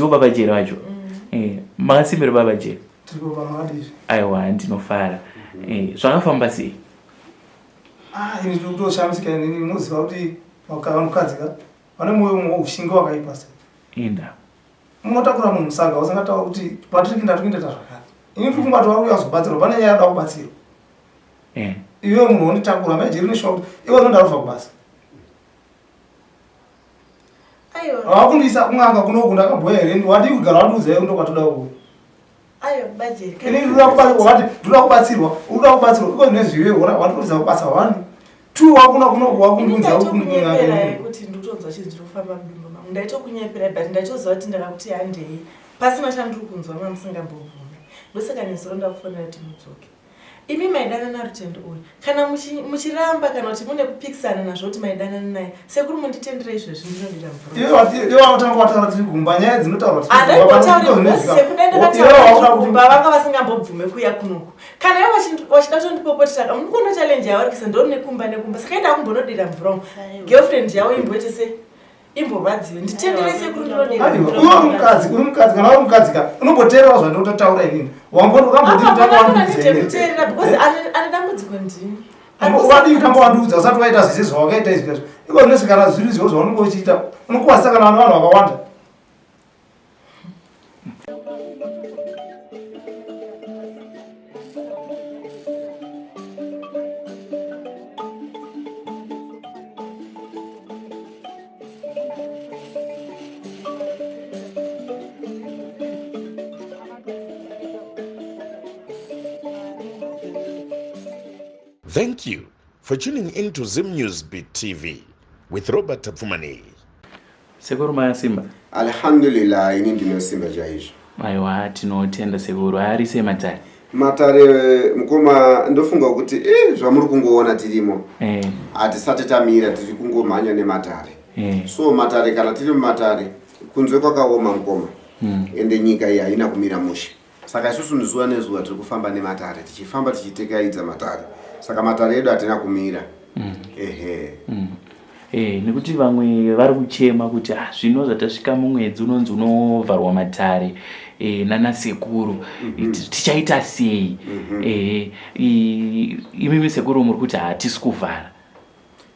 Ndivo baba Jere vacho. Eh, makasimbira baba Jere. Aiwa, ndinofara. Eh, zvakafamba sei? Ah, ini ndiri kutoshamisika ini unoziva kuti vanhukadzi ka vane mwoyo umwe ushingi wakaipa sei. Inda. Munotakura munhu musaga usingataura kuti patiri kuenda tiri kuenda zvakati. Ini ndiri kufunga kuti vari kuuya kuzobatsirwa pane nyaya yoda kubatsirwa. Eh. Iwe munhu wonditakura manje rine shuwa kuti iwe unoenda kubva kubasa. Aiwa. Wakundiisa kun'anga kunoku ndakabhoya here wadii kugara wandiudza iwe ndokwatoda kuuya. Aiwa bajeri. Ini ndinoda kubatsirwa wati ndinoda kubatsirwa unoda kubatsirwa iko nezviwe wona wandikuudza kubasa one two wakuna kunoku wakundiudza Ndaitokunyeperai kuti ndikutonzwa chinhu chiri kufamba mudumbu mangu. Ndaitokunyeperai but ndaitoziva kuti ndakakuti handei. Pasina chandiri kunzwa mamusingambobvumi. Ndosaka nezuro ndakufonera kuti mudzoke. Imi maidanana naRutendo uyu kana muchiramba kana kuti mune kupikisana nazvo kuti maidanana naye sekuru munditendere izvezvi ndinodira mvura. Iwe wakutanga wataura tiri kumba nyaya dzinotaurwa handaimbotauri kumba vanga vasingambobvume kuya kunoku kana ivo vachida kutondipopotera mukuona challenge yavari kuisa ndoni nekumba nekumba saka enda akumbonodira mvura umu girlfriend yavo imboite sei imborwadziwe nditendere sekuru ndinodira Aiwa, uri mukadzi uri mukadzi kana uri mukadzi ka unomboteerera zvandinototaura inini wamboti ukambonditanga wandiudza inini nditeerera because ane dambudziko ndini wadii kutanga wandiudza usati waita zvese zvawakaita izvi izvo iko zvinozi kana zviri izvo zvaunenge uchiita unokuwadzisa kana vana vanhu vakawanda Thank you for tuning in to Zim News Beat TV with Robert Tapfumaneyi. Sekuru masimba. Alhamdulillah ini ndinosimba chaizvo. Aiwa tinotenda sekuru ari sei matare? Matare mukoma ndofunga kuti eh, zvamuri kungoona tirimo eh. hatisati tamira tiri kungomhanya nematare eh. So matare kana tiri mumatare kunze kwakaoma mukoma ende nyika iyi haina kumira mushe saka isusu zuva nezuva tiri kufamba nematare tichifamba tichitekaidza matare saka matare edu hatina kumira ehe Eh, nekuti vamwe vari kuchema kuti ah, zvino zvatasvika mumwedzi unonzi unovharwa matare eh, nana sekuru tichaita sei? Eh, imimi sekuru muri kuti hatisi kuvhara.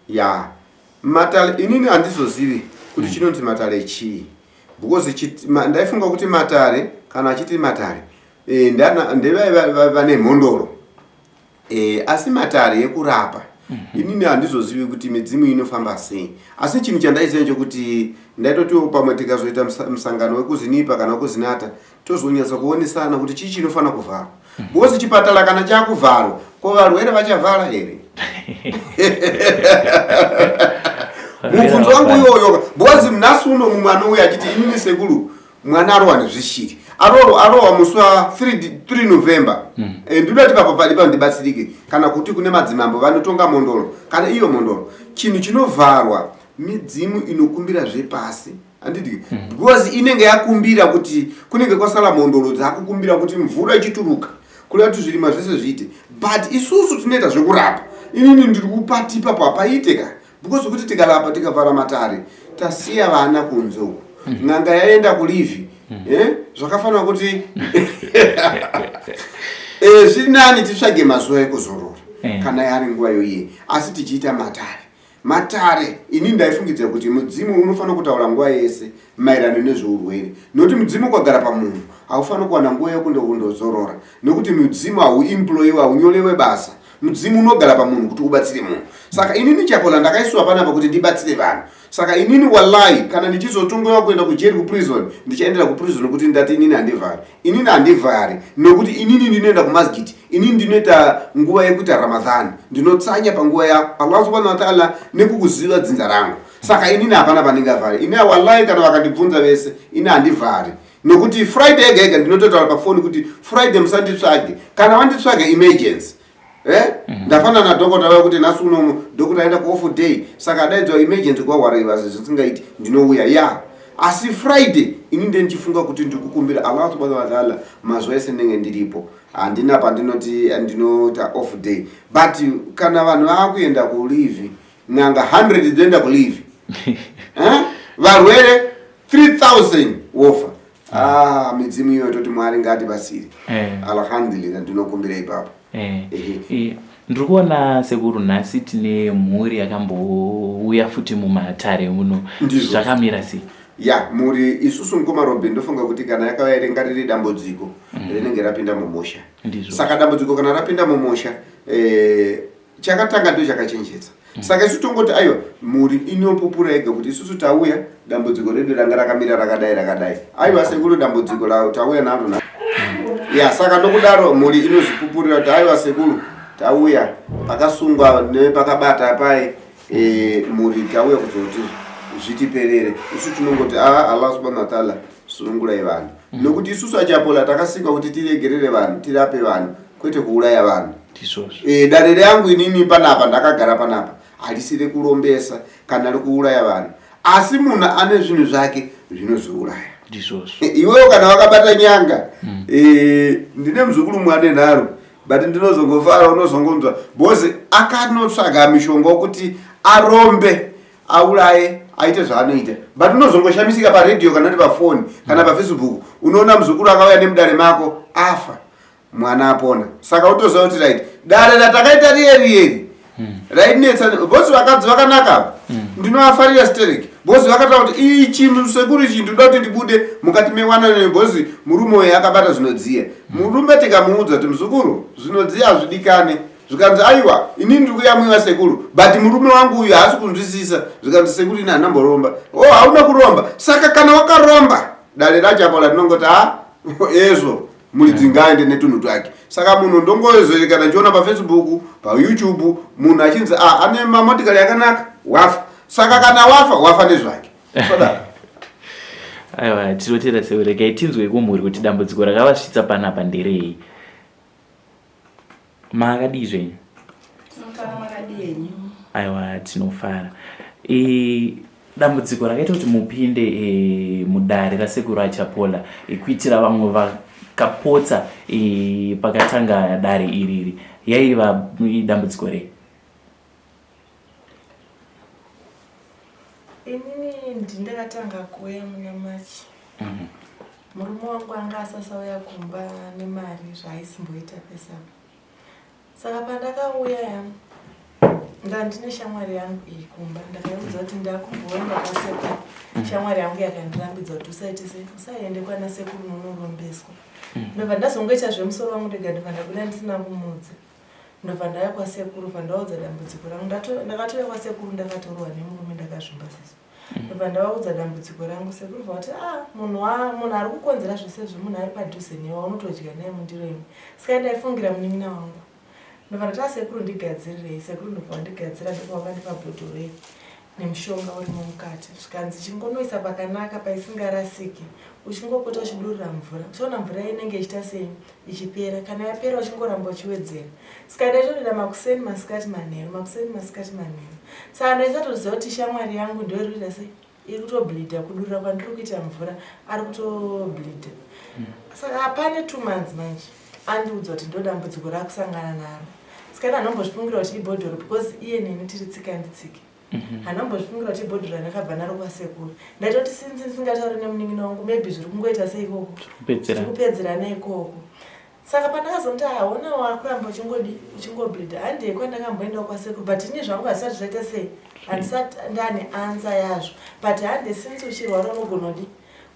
Ya matare inini handizozivi kuti chinonzi matare chii because ndaifunga kuti matare kana achiti matare eh, ndevai vane mhondoro asi matare ekurapa inini handizozivi kuti midzimu inofamba sei asi chinhu chandaiziva nchekuti ndaitotiwo pamwe tikazoita musangano wekuzinipa kana wekuzinata tozonyatsa kuonesana kuti chii chinofanira kuvharwa because chipatara kana chakuvharwa ko varwere vachavhara here mubvunzo wangu iyoyo because nhasi uno mumwe anouya achiti inini sekuru mwana arohwa nezvishiri arohwa musi wa 3 November ndinoda kuti papo padipa ndibatsirike kana kuti kune madzimambo vanotonga mondoro kana iyo mondoro chinhu chinovharwa midzimu inokumbira zvepasi handiti because inenge yakumbira kuti kunenge kwasara mondoro dzakukumbira kuti mvura ichituruka kureva kuti zvirimwa zvese zviite but isusu tinoita zvekurapa inini ndiri kupati ipapo hapaite ka because kuti tikarapa tikavhara matare tasiya vana kunze uku n'anga yaenda kulivi zvakafanira kuti zviri nani titsvage mazuva ekuzorora kana yari nguva yoiye asi tichiita matare matare ini ndaifungidzira kuti mudzimu unofanira kutaura nguva yese maererano nezveurwere nokuti mudzimu ukagara pamunhu haufaniri kuwana nguva yekundozorora nekuti mudzimu hauemployiwe haunyolewe basa mudzimu unogara pamunhu kuti ubatsire munhu saka inini chapola ndakaisiwa panapa kuti ndibatsire vanhu saka inini wallahi kana ndichizotongewa kuenda kujeri kuprison ndichaendera kuprison nokuti ndati inini handivhari inini handivhari nokuti inini ndinoenda kumasjid inini ndinoita nguva yekuita ramadhan ndinotsanya panguva ya Allah subhanahu wa ta'ala nekukuziva dzinza rangu saka inini hapana pandingavhari ini wallahi kana vakandibvunza vese ini handivhari nokuti Friday yega yega ndinototaura pafoni kuti Friday musanditsvage kana vanditsvage emergency ndafanana nadhokota vaya kuti nhasi unomu dhokota aenda kuoff day saka adaidzwa emergency kwahwaraiva zvisingaiti ndinouya ya asi Friday ini ndiye ndichifunga kuti ndiri kukumbira Allah subhanahu wa ta'ala mazuva ese ndinenge ndiripo handina pandinoti ndinoita off day but kana vanhu vakuenda kulive n'anga 100 dzoenda kulive varwere 3000 wofa Ah, midzimu iyoyo toti Mwari ngaatibatsire. Alhamdulillah, ndinokumbira ipapo. Ndiri kuona sekuru nhasi tine mhuri yakambouya futi mumatare muno. Ndizvo. Zvakamira sei? Ya, mhuri isusu mukoma Robin, ndofunga kuti kana yakauya ringa riri dambudziko rinenge rapinda mumusha. Ndizvo. Saka dambudziko kana rapinda mumusha, chakatanga ndo chakachenjedza. Saka isu tongoti aiwa, mhuri inopupura yega kuti isusu tauya, dambudziko redu ranga rakamira rakadai rakadai. Aiwa sekuru, dambudziko la tauya naro na. Ya, saka nokudaro mhuri inozvipupurira kuti aiwa sekuru, tauya pakasungwa nepakabata pai, mhuri tauya kuzoti zvitiperere. Isu tinongoti Allah subhanahu wa ta'ala sunungurai vanhu. Nokuti isusu achapola takasikwa kuti tiregerere vanhu, tirape vanhu, kwete kuuraya vanhu. Ndizvozvo. Dare rangu inini panapa ndakagara panapa harisi rekurombesa kana rekuuraya vanhu, asi munhu ane zvinhu zvake zvinozviuraya. Ndizvozvo. Iwewo kana wakabata nyanga, ndine muzukuru mumwe ane nharo, but ndinozongofara unozongonzwa because akanotsvaga mishonga wekuti arombe, auraye, aite zvaanoita, but unozongoshamisika paredhiyo kana kuti pafoni kana paFacebook, unoona muzukuru akauya nemudare mako afa, mwana apona. Saka utoziva kuti right, dare ratakaita riye riyeri rainetsa because vakadzi vakanaka apa, ndinovafarira sterek because vakataura kuti ichi sekuru ichi ndinoda kuti ndibude mukati mewanano because murume uyu akabata zvinodziya. Murume tikamuudza kuti muzukuru zvinodziya hazvidikane, zvikanzi aiwa inini ndiri kuyamwiwa sekuru, but murume wangu uyu haasi kunzwisisa. Zvikanzi sekuru ini handamboromba. O, hauna kuromba? Saka kana wakaromba, dare racho apo ratinongoti ha ezvo muridzi ngaende netunhu twake. Saka munhu ndongozoerekana ndichiona paFacebook, paYouTube, munhu achinzi ane mamotikari yakanaka, wafa. Saka kana wafa, wafa nezvake. Sodaro. Aiwa, tinotenda sekuru. Regai tinzwe kumhuri kuti dambudziko rakavasvitsa panapa nderei. Makadii zvenyu? Tinofara, makadii henyu? Aiwa, tinofara. Dambudziko rakaita kuti mupinde mudare rasekuru Achapola, kuitira vamwe vakapotsa pakatanga dare iriri, yaiva dambudziko rei? Inini ndindakatanga kuuya muna March. Murume wangu anga asasauya kumba nemari zvaaisimboita pese apa. Saka pandakauya ya, ndandine shamwari yangu iyi kumba, ndakaiudza kuti ndakumboenda kwasekuru. Shamwari yangu yakandirambidza kuti usaite se usaende kwana sekuru unonorombeswa. Ndobva ndazongoita zvemusoro wangu ndega, ndobva ndabuda ndisina kumuudza. Ndobva ndauya kwasekuru, bva ndaudza dambudziko rangu. Ndakatouya kwasekuru ndakatorwa nemurume ndakazvimba ziso. Ndobva ndavaudza dambudziko rangu, sekuru bva vati munhu ari kukonzera zvese izvi munhu ari padhuze newe, unotodya naye mundiro imwe. Saka ndaifungira munin'ina wangu. Ndobva ndati sekuru ndigadzirirei. Sekuru ndobva vandigadzira, ndobva vakandipa bhodhoro iri nemushonga urimo mukati. Zvikanzi chingonoisa pakanaka paisingarasiki, uchingopota uchidurura mvura, uchaona mvura inenge ichiita sei ichipera. Kana yapera uchingoramba uchiwedzera. Saka ndaitotoita makuseni masikati manheru, makuseni masikati manheru. Saka ndaisatoziva kuti shamwari yangu ndiyo iri kuita sei, iri kutobleeda, kudurura kwandiri kuita mvura ari kutobleeda. Saka pane 2 months manje andiudza kuti ndo dambudziko raakusangana naro. Saka ini handinombozvifungira kuti ibhodhoro because iye neni tiri tsika nditsike. Handinombozvifungira kuti ibhodhoro randakabva naro kwasekuru. Ndaitoti since ndisingatauri nemunin'ina wangu, maybe zviri kungoita sei ikoko, Kupedzera. zviri kupedzerana ikoko. Saka pandakazomuti haona wakuramba uchingodi uchingobleeda, handei kwandakamboendawo kwasekuru, but ini zvangu hazvisati zvaita sei, handisati ndane answer yazvo, but hande since uchirwara unogona kudi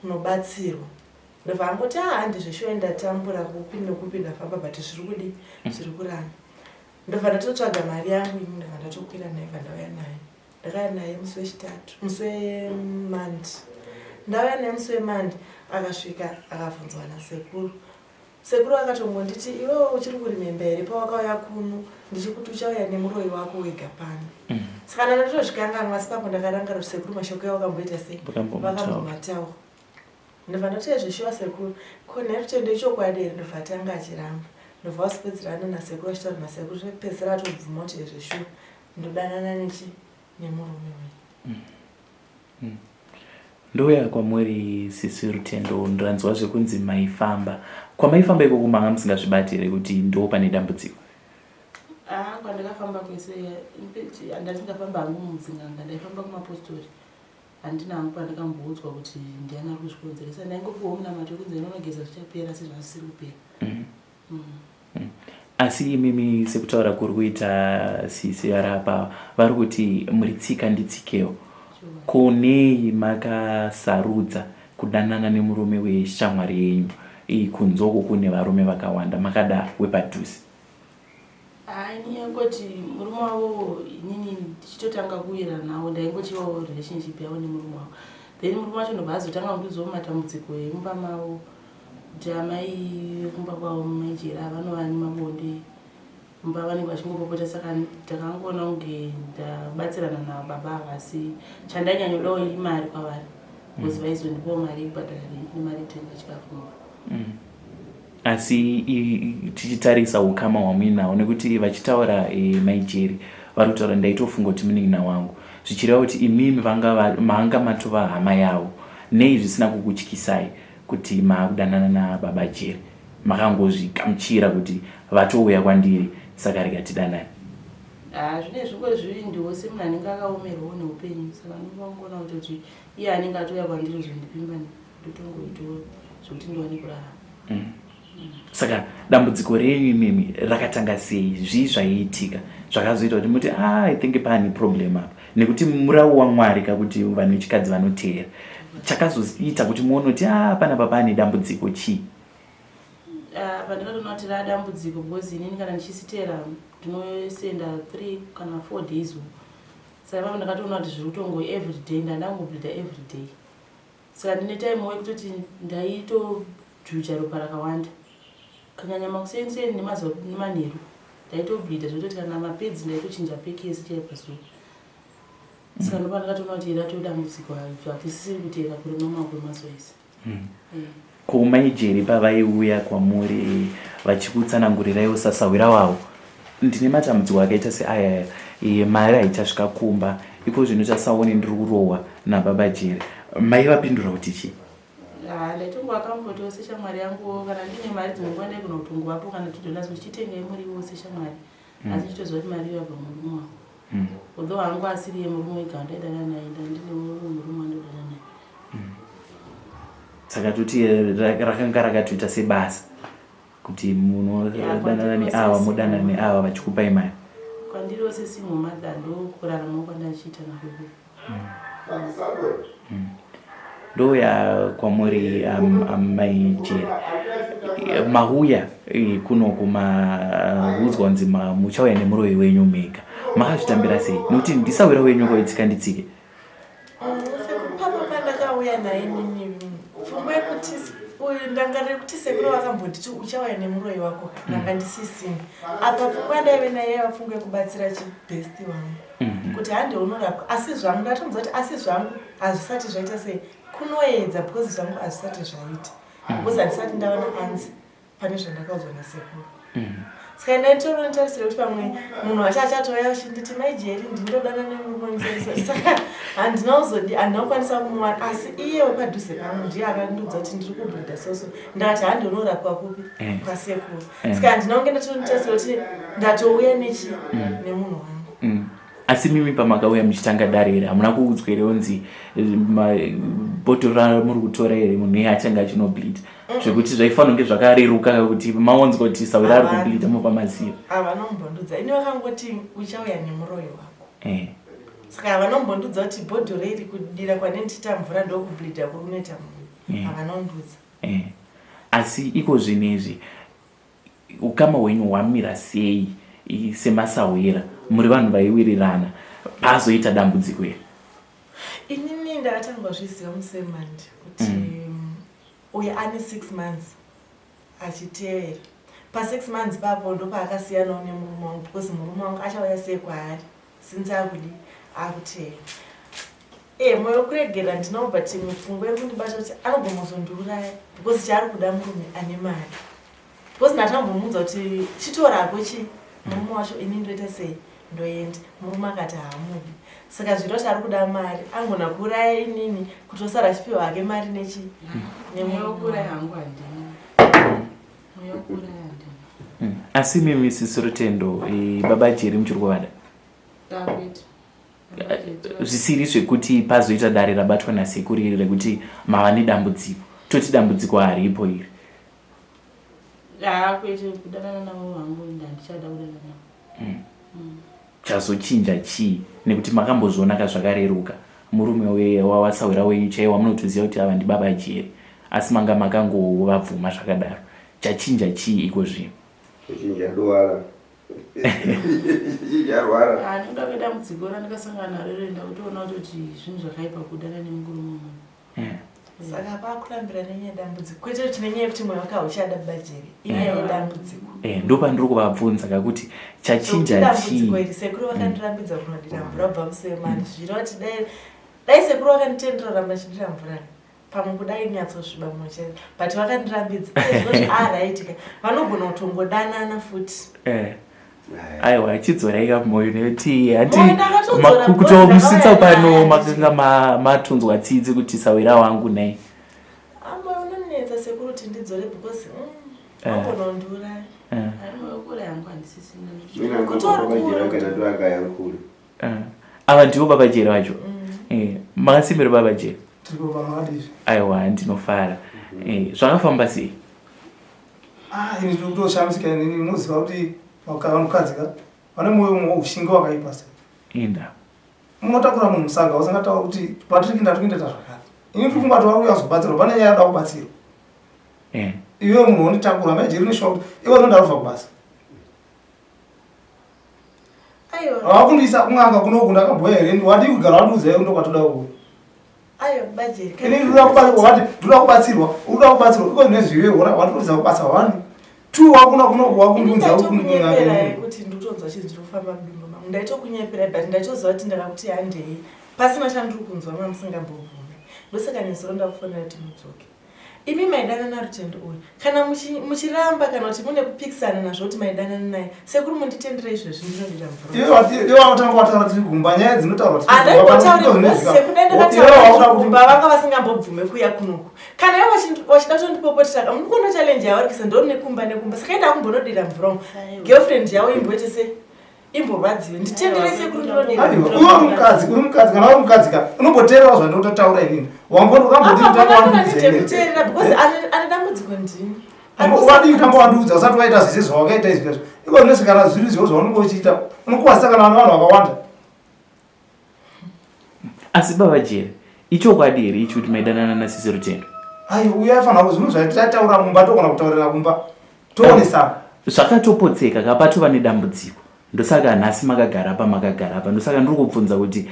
unobatsirwa. Ndobva angoti handi zveshuwa ndatambura kupi nekupi ndafamba, but zviri kudi zviri kuramba. Ndobva ndatotsvaga mari yangu ini, ndobva ndatokwira naye, bva ndauya naye. Ndakauya naye musi wechitatu, musi wemandi. Ndauya naye musi wemandi, akasvika akabvunzwa nasekuru. Sekuru akatongonditi iwewe uchiri kurimemba here pawakauya kuno ndichikuti uchauya nemuroyi wako wega pano. Saka ndatozvikanganwa, asi papo ndakarangarira kuti sekuru mashoko yavo akamboita sei, Vakambomataura. vakambomataura. Ndobva ndati zveshuwa sekuru, ko nhai ichokwadi here? Ndobva atanga achiramba. Ndobva waswedzerana nasekuru achitaura nasekuru, pedzisira atobvuma kuti zveshuwa ndodanana nechi nemurume wenyu. Ndouya kwamuri sisi Rutendo, ndanzwa zvekunzi maifamba. Kwamaifamba ikoko manga musingazvibati here kuti ndo pane dambudziko? Kwandakafamba kwese, in fact, handati ndafamba hangu mudzin'anga, ndaifamba kumapostori. Handina hangu pandakamboudzwa kuti ndiani ari kuzvikonzeresa. Ndaingopiwawo munamato wekunzi enda unogeza zvichapera asi zvanga zvisiri kupera. Asi imimi sekutaura kuri kuita sisi vari apa vari kuti muri tsika nditsikewo. Ko nei makasarudza kudanana nemurume weshamwari yenyu iyi kunze uko kune varume vakawanda makada wepadhuze? Haa ini yaingoti murume wavo inini ndichitotanga kuwirirana navo ndaingotivawo relationship yavo nemurume wavo then murume wacho ndobva azotanga kundiudzawo matambudziko emumba mavo kuti amai vekumba kwavo maijera vanovanyima bonde mumba vanenge vachingopopota saka ndakangoona kunge ndabatsirana nababa ava asi chandainyanyodawo imari kwavari because vaizondipawo mari yekubhadhara rent nemari yekutenga chikafu mumba. Asi tichitarisa ukama hwamuinawo nekuti vachitaura e, mai Jerry vari kutaura ndaitofunga kuti munin'ina wangu zvichireva kuti imimi vanga manga matova hama yavo nei zvisina kukutyisai kuti maakudanana nababa Jerry makangozvigamuchira kuti vatouya kwandiri saka rega tidanane. Haa zvinenge zvingori zvivindiwo semunhu anenge akaomerwawo neupenyu saka ndinongoona kutoti iye anenge atouya kwandiri kuzondipimba ndotongoitawo zvekuti ndiwane kurarama. Saka dambudziko renyu imimi rakatanga sei? Zvii zvaiitika zvakazoita kuti muti ah, I think pane problem apa? Nekuti murawu waMwari kakuti vanhu vechikadzi vanoteera. Chakazoita kuti muone kuti ah, panapa pane dambudziko chii? Ah, pandakatoona kuti radambudziko because inini kana ndichisitera ndinosenda 3 kana 4 days uko. Saka ipapo ndakatoona kuti zviri kutongo everyday ndandangobleeda everyday. Saka ndine time yekutoti ndaitojuja ropa rakawanda. Kunyanya makuseni-seni nemazuva nemanheru ndaitobleeda zvekutoti kana mapedzi ndaitochinja peki yese chaiyo pazuva. Saka ndopandakatoona kuti ratove dambudziko hakusisiri kuteera kuri normal kwemazuva ese. Ko mai Jerry pavaiuya kwamuri vachikutsananguriraiwo sasahwira wavo ndine matambudziko akaita seaya aya mari haichasvika kumba iko zvino chasaone ndiri kurohwa nababa Jerry maivapindura kuti chii? Ah, ndaitongova comfortable seshamwari yangu kana ndine mari dzimwe nguva ndaigona kutongovapo kana tudollars kuti chitengai muriwo seshamwari asi ndichitoziva kuti mari iyo yabva murume wangu. Although hangu asiri iye murume wega wandaidanana naye ndandine mumwe murume wandaidanana naye. Saka toti rakanga rakatoita sebasa kuti munodanana neava modanana neava vachikupai mari. Kwandiriwo sesingle mother ndokuraramawo kwandachiita nako ikoko. Ndouya kwamuri amai Jerry. Mauya kunoku maudzwa kunzi muchauya nemuroyi wenyu mega. Makazvitambira sei? Nekuti ndisahwira wenyu kwaitsika nditsike. Sekuru papa pandakauya naye nini pfungwa yekuti uyu ndangariro yekuti sekuru vakambonditi uchauya nemuroyi wako ndanga ndisisina. Apa pfungwa yandaive nayo yaiva pfungwa yekubatsira chibhesti wangu. Kuti hande unorapwa asi zvangu ndatomuudza kuti asi zvangu hazvisati zvaita sei kunoedza because zvangu hazvisati zvaita because handisati ndawana answer pane zvandakaudzwa nasekuru. Saka ndaitora nitarisira kuti pamwe munhu wacho achatouya achinditi mai Jerry ndinodana nemurume wenyu. Saka handina kuzodi handina kukwanisa kumuwana asi iye wepadhuze pangu ndiye akandiudza kuti ndiri kubleeda soso. Ndakati hande unorapwa kupi? Kwasekuru. Saka handina kunge ndatonitarisira kuti ndatouya nechi nemunhu wangu. Asi mimi pamakauya muchitanga dare here hamuna kuudzwa here kunzi bhodhoro ramuri kutora here munhu iye achange achinobleeda? Zvekuti zvaifanira kunge zvakareruka kuti maonzwa kuti sahwira ari kubleeda mobva maziva. Havanombondudza ini vakangoti uchauya nemuroyi wako. Saka havanombondudza kuti bhodhoro iri kudira kwane ndichiita mvura ndokubleeda kuri kunoita munhu. Havanondudza. Asi iko zvinezvi ukama hwenyu hwamira sei semasahwira muri vanhu vaiwirirana pazoita dambudziko iri? Inini ndakatanga kuzviziva musemandi kuti uyu ane 6 months achitevera. Pa 6 months papo ndopaakasiyanawo nemurume wangu because murume wangu achauya sei kwaari since akudi akutevera. Moyo wekuregerera ndinawo but imwe pfungwa yekundibata kuti anogona kuzondiuraya because chaari kuda murume ane mari. Because ndatambomuudza kuti chitora hako chi murume wacho ini ndoita sei ndoenda. Murume akati haamudi. Saka zviro kuti ari kuda mari angona kuuraya inini kuti osara achipiwa hake mari nechi nemurume. Kuuraya hangu handina. Mweya wekuuraya handina. Asi mimi sisi Rutendo, baba Jerry muchiri kuvada? Ndakuita. Zvisiri zvekuti pazoita dare rabatwa nasekuru iri rekuti mava nedambudziko. Toti dambudziko haripo iri. Haa kwete kudanana navo hangu handichada kudanana navo. Mm. Mm. Chazochinja chii nekuti makambozviona ka zvakareruka murume wawasahwira wenyu chaiwo wamunotoziva kuti ava ndibaba Jerry asi manga makangovabvuma zvakadaro chachinja chii iko zvino? Chachinja duwara. Chachinja rwara. Ah, nekuda kwedambudziko randikasangana naro iro ndakutoona kutoti zvinhu zvakaipa kudana nemurume wemunhu. Eh. Saka pakurambira nenyaya yedambudziko kwete kuti nenyaya yekuti mwoyo wake hauchada bajeri inyaya eh. yedambudziko eh, ndopandiri kuvabvunza kakuti chachinja dambudziko iri sekuru vakandirambidza kunodira mvura kubva musemani zvireva kuti dai dai sekuru vakanditendera ramba chidira mvura pamwe kudai nyatsosviba mwoyo chaizvo but vakandirambidza araitika vanogona kutongodanana futi eh. Aiwa chidzorai kamoyo nekuti hati kutomusitsa pano makanga matunzwa tsitsi kuti sawira wangu nei. Ah, moyo unonetsa sekuru kuti ndidzore because mm, eh. wakonondiuraya. Eh. Eh. Ava ndivo baba Jere vacho. Mm. Makasimbira baba Jere. Aiwa ndinofara. Mhm. Zvakafamba sei? Ah, ini ndiri kutoshamisika inini unoziva kuti vanhukadzi ka vane mwoyo umwe ushingi wakaipa se inda munotakura munhu musaga usangataura kuti patiri kuenda tiri kuenda zvakati ini ndiri kungati vari kuuya kuzobatsirwa pane nyaya yada kubatsirwa eh. iwe munhu wonditakura maijeri uneshuwa kuti iwe unondarova kubasa vakundiisa kun'anga kunoku ndakabhoya here wadii kugara wandiudza iwe ndokwatoda kuuya ini ndoda kubatsirwa unoda kubatsirwa iko nezviwe hona wandikuudza kubasa one two wakuna kunoku wakundiudza kuti ndikutonzwa chinhu chiri kufamba mudumbu mangu ndaitokunyepera but ndaitoziva kuti ndakakuti handei pasina chandiri kunzwa mamusingambobvume ndosaka nezuro ndakufonera kuti mudzoke Imi maidanana Rutendo uyu kana muchiramba kana kuti mune kupikisana nazvo kuti maidanana naye sekuru munditendere izvezvi ndinodira mvura. Iwe wakutanga wataura tiri kumba nyaya dzinotaurwa Handimbotauri sekuru dai ndakataura kumba vanga vasingambobvume kuuya kunoku. Kana ivo vachida kutondipopotera muri kuona challenge yavari kuisa ndori nekumba nekumba saka enda akumbonodira mvura umu. Girlfriend yavo imboite sei? Imborwadziwe nditendere sekuru ndinodira. Iwe uri mukadzi uri mukadzi kana uri mukadzi ka unomboteerera zvandinototaura inini. Wamboti ukamboti kutanga wandiudza inini. Ndikuteerera because ane dambudziko ndini. Wadii kutanga wandiudza usati waita zvese zvawakaita izvi izvo. Iko zvese kana zviri izvo zvaunenge uchiita unokuwadzisa kana vana vanhu vakawanda. Asi baba Jerry, ichokwadi here ichi kuti maidanana nasisi Rutendo? Ayi uyo aifanira kuti zvinhu zvatataura mumba togona kutaurira kumba. Toonesana. Zvakatopotseka ka patova nedambudziko. Ndosaka nhasi makagara apa makagara apa. Ndosaka ndiri kubvunza kuti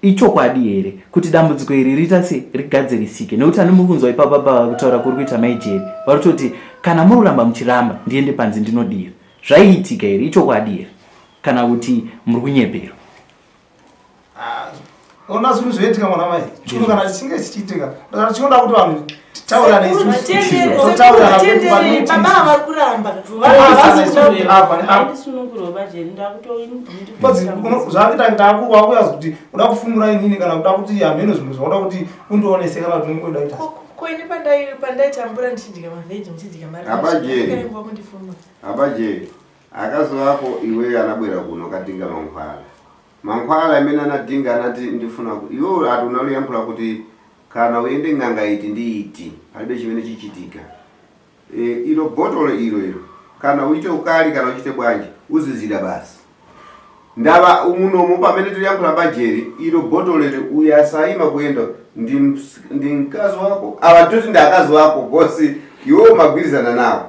ichokwadi here kuti dambudziko iri riita se rigadzirisike nekuti ani muri kunzwa ipapa pa kutaura kuri kuita mai Jerry vari kutoti kana muri kuramba muchiramba ndiende panze ndinodira. Zvaiitika here ichokwadi here kana kuti muri kunyeperwa? Ah, ona zvinhu zvinoitika mwana mai chinhu kana chichinge chichiitika kana chinoda kuti vanhu titaurane isusutotaurana vari kuramba zvakuita kuti akuwakuyazi kuti uda kufumura inini kana kuda kuti hameno zvimwe zvauda kuti undionese kana kuti unenge uda kuita ko ini pandaitambura ndichidya mavheji muchidya mari kundifumura abajeri Akazi wako iweyo anabwera kuno katinga mankhwala. Mankhwala amene anatinga anati ndifuna ku iwe ati unaluyankhula kuti kana uyende ng'anga iti ndi iti palibe chimene chichitika. E, ilo botolo ilo ilo kana uite ukali kana uchite bwanji uzizira basi. Ndava munomu pamene tiliyankhula bajeri ilo botolo ili uyu asaima kuyenda ndi ndi mkazi wako awa toti ndi akazi wako bosi iwe umagwirizana nawo.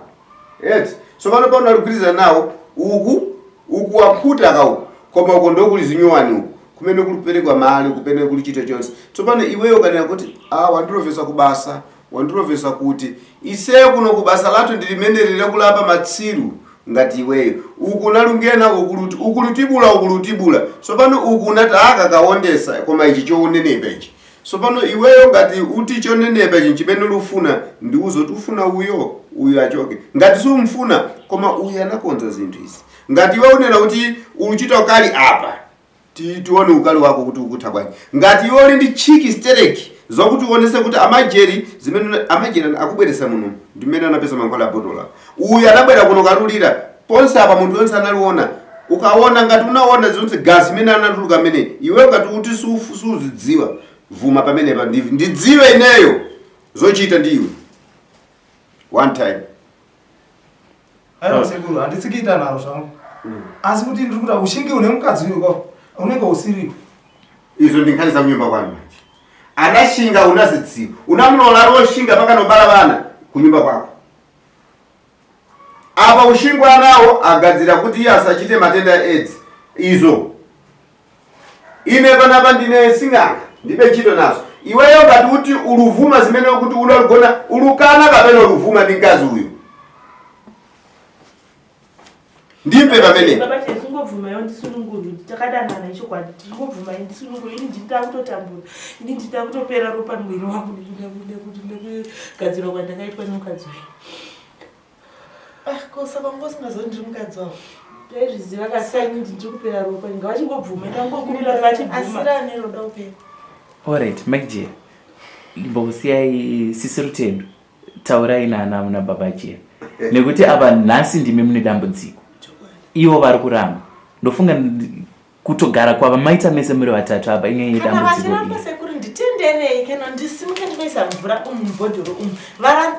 Eti, tsopano pano aligwirizana nawo uku uku wakhuta ka uku koma uko ndokuli zinyuwani uku kumene kuliperekwa mali kumene kuli chito chonse tsopano iweyo ukanena kuti ah wandilovesa kubasa wandilovesa kuti iseyo kuno kubasa lathu ndi limeneli lakulapa matsiru ngati iweyo uku unalungena uku luti uku lutibula uku lutibula tsopano uku unati aka kawondesa koma ichi chonenepa ichi Sopano iweyo ngati uti chonenepa ichi nchimene ulufuna ndiuze kuti ufuna uyo uyo achoke ngati sumfuna koma uyu anakonza zinthu izi ngati iwe unena kuti uluchita ukali apa ti, tione ukali wako kuti ukutha bwanji ngati iwe uli ndi chiki stereki zokuti uonese kuti amajeri zimene amajeri akubweresa muno ndimene anapeza mankhwala abotola uyu anabwera kuno kalulira ponse apa munthu yonse analiona Ukaona ngati unaona zonse gasi imene anatuluka amene iwe ngati kuti suzidziwa vuma pamenepa ndidziwe ineyo zochita ndiwe one time. Aiwa sekuru, handisi kuita nharo zvangu. Asi kuti ndiri kuita ushingi hune mukadzi uyu ko unenge usiripo. Izo ndi nkhani za kunyumba kwanu manje. Anashinga unazidziwa. Unamulola roshinga mpaka nobala vana kunyumba kwako. Apa ushingu anawo agadzira kuti iye asachite matenda AIDS. Izo. Ine panapa ndine sing'anga ndibe ntchito nazo. Iweyo ngati kuti uluvuma zimene kuti unalugona ulukana kapena uluvuma ndi mkazi uyu. Ndimpe pamene. Baba chete chingobvuma iwe ndisunungurwe takadanana ichokwadi chingobvuma iwe ndisunungurwe ini ndini ndakutotambura ini ndini ndakutopera ropa muviri wangu nekugadzirwa kwandakaitwa nemukadzi uyu. Ah, ko saka wanga usingazoti ndiri mukadzi wavo? Ndaizviziva kasi ini ndiri kupera ropa ngavachingobvuma ndangokumbira kuti vachibvuma. Asi rane roda kupera. Alright, Mike J. Imbosiyai sisi Rutendo. Taurai nana muna baba J. Nekuti apa nhasi ndimi mune dambudziko. Ivo vari kuramba. Ndofunga kutogara kwava maita mese muri vatatu apa inyaya yedambudziko kana vachiramba sekuru nditenderei kana ndisimuke ndinoisa mvura umu mubhodhoro umu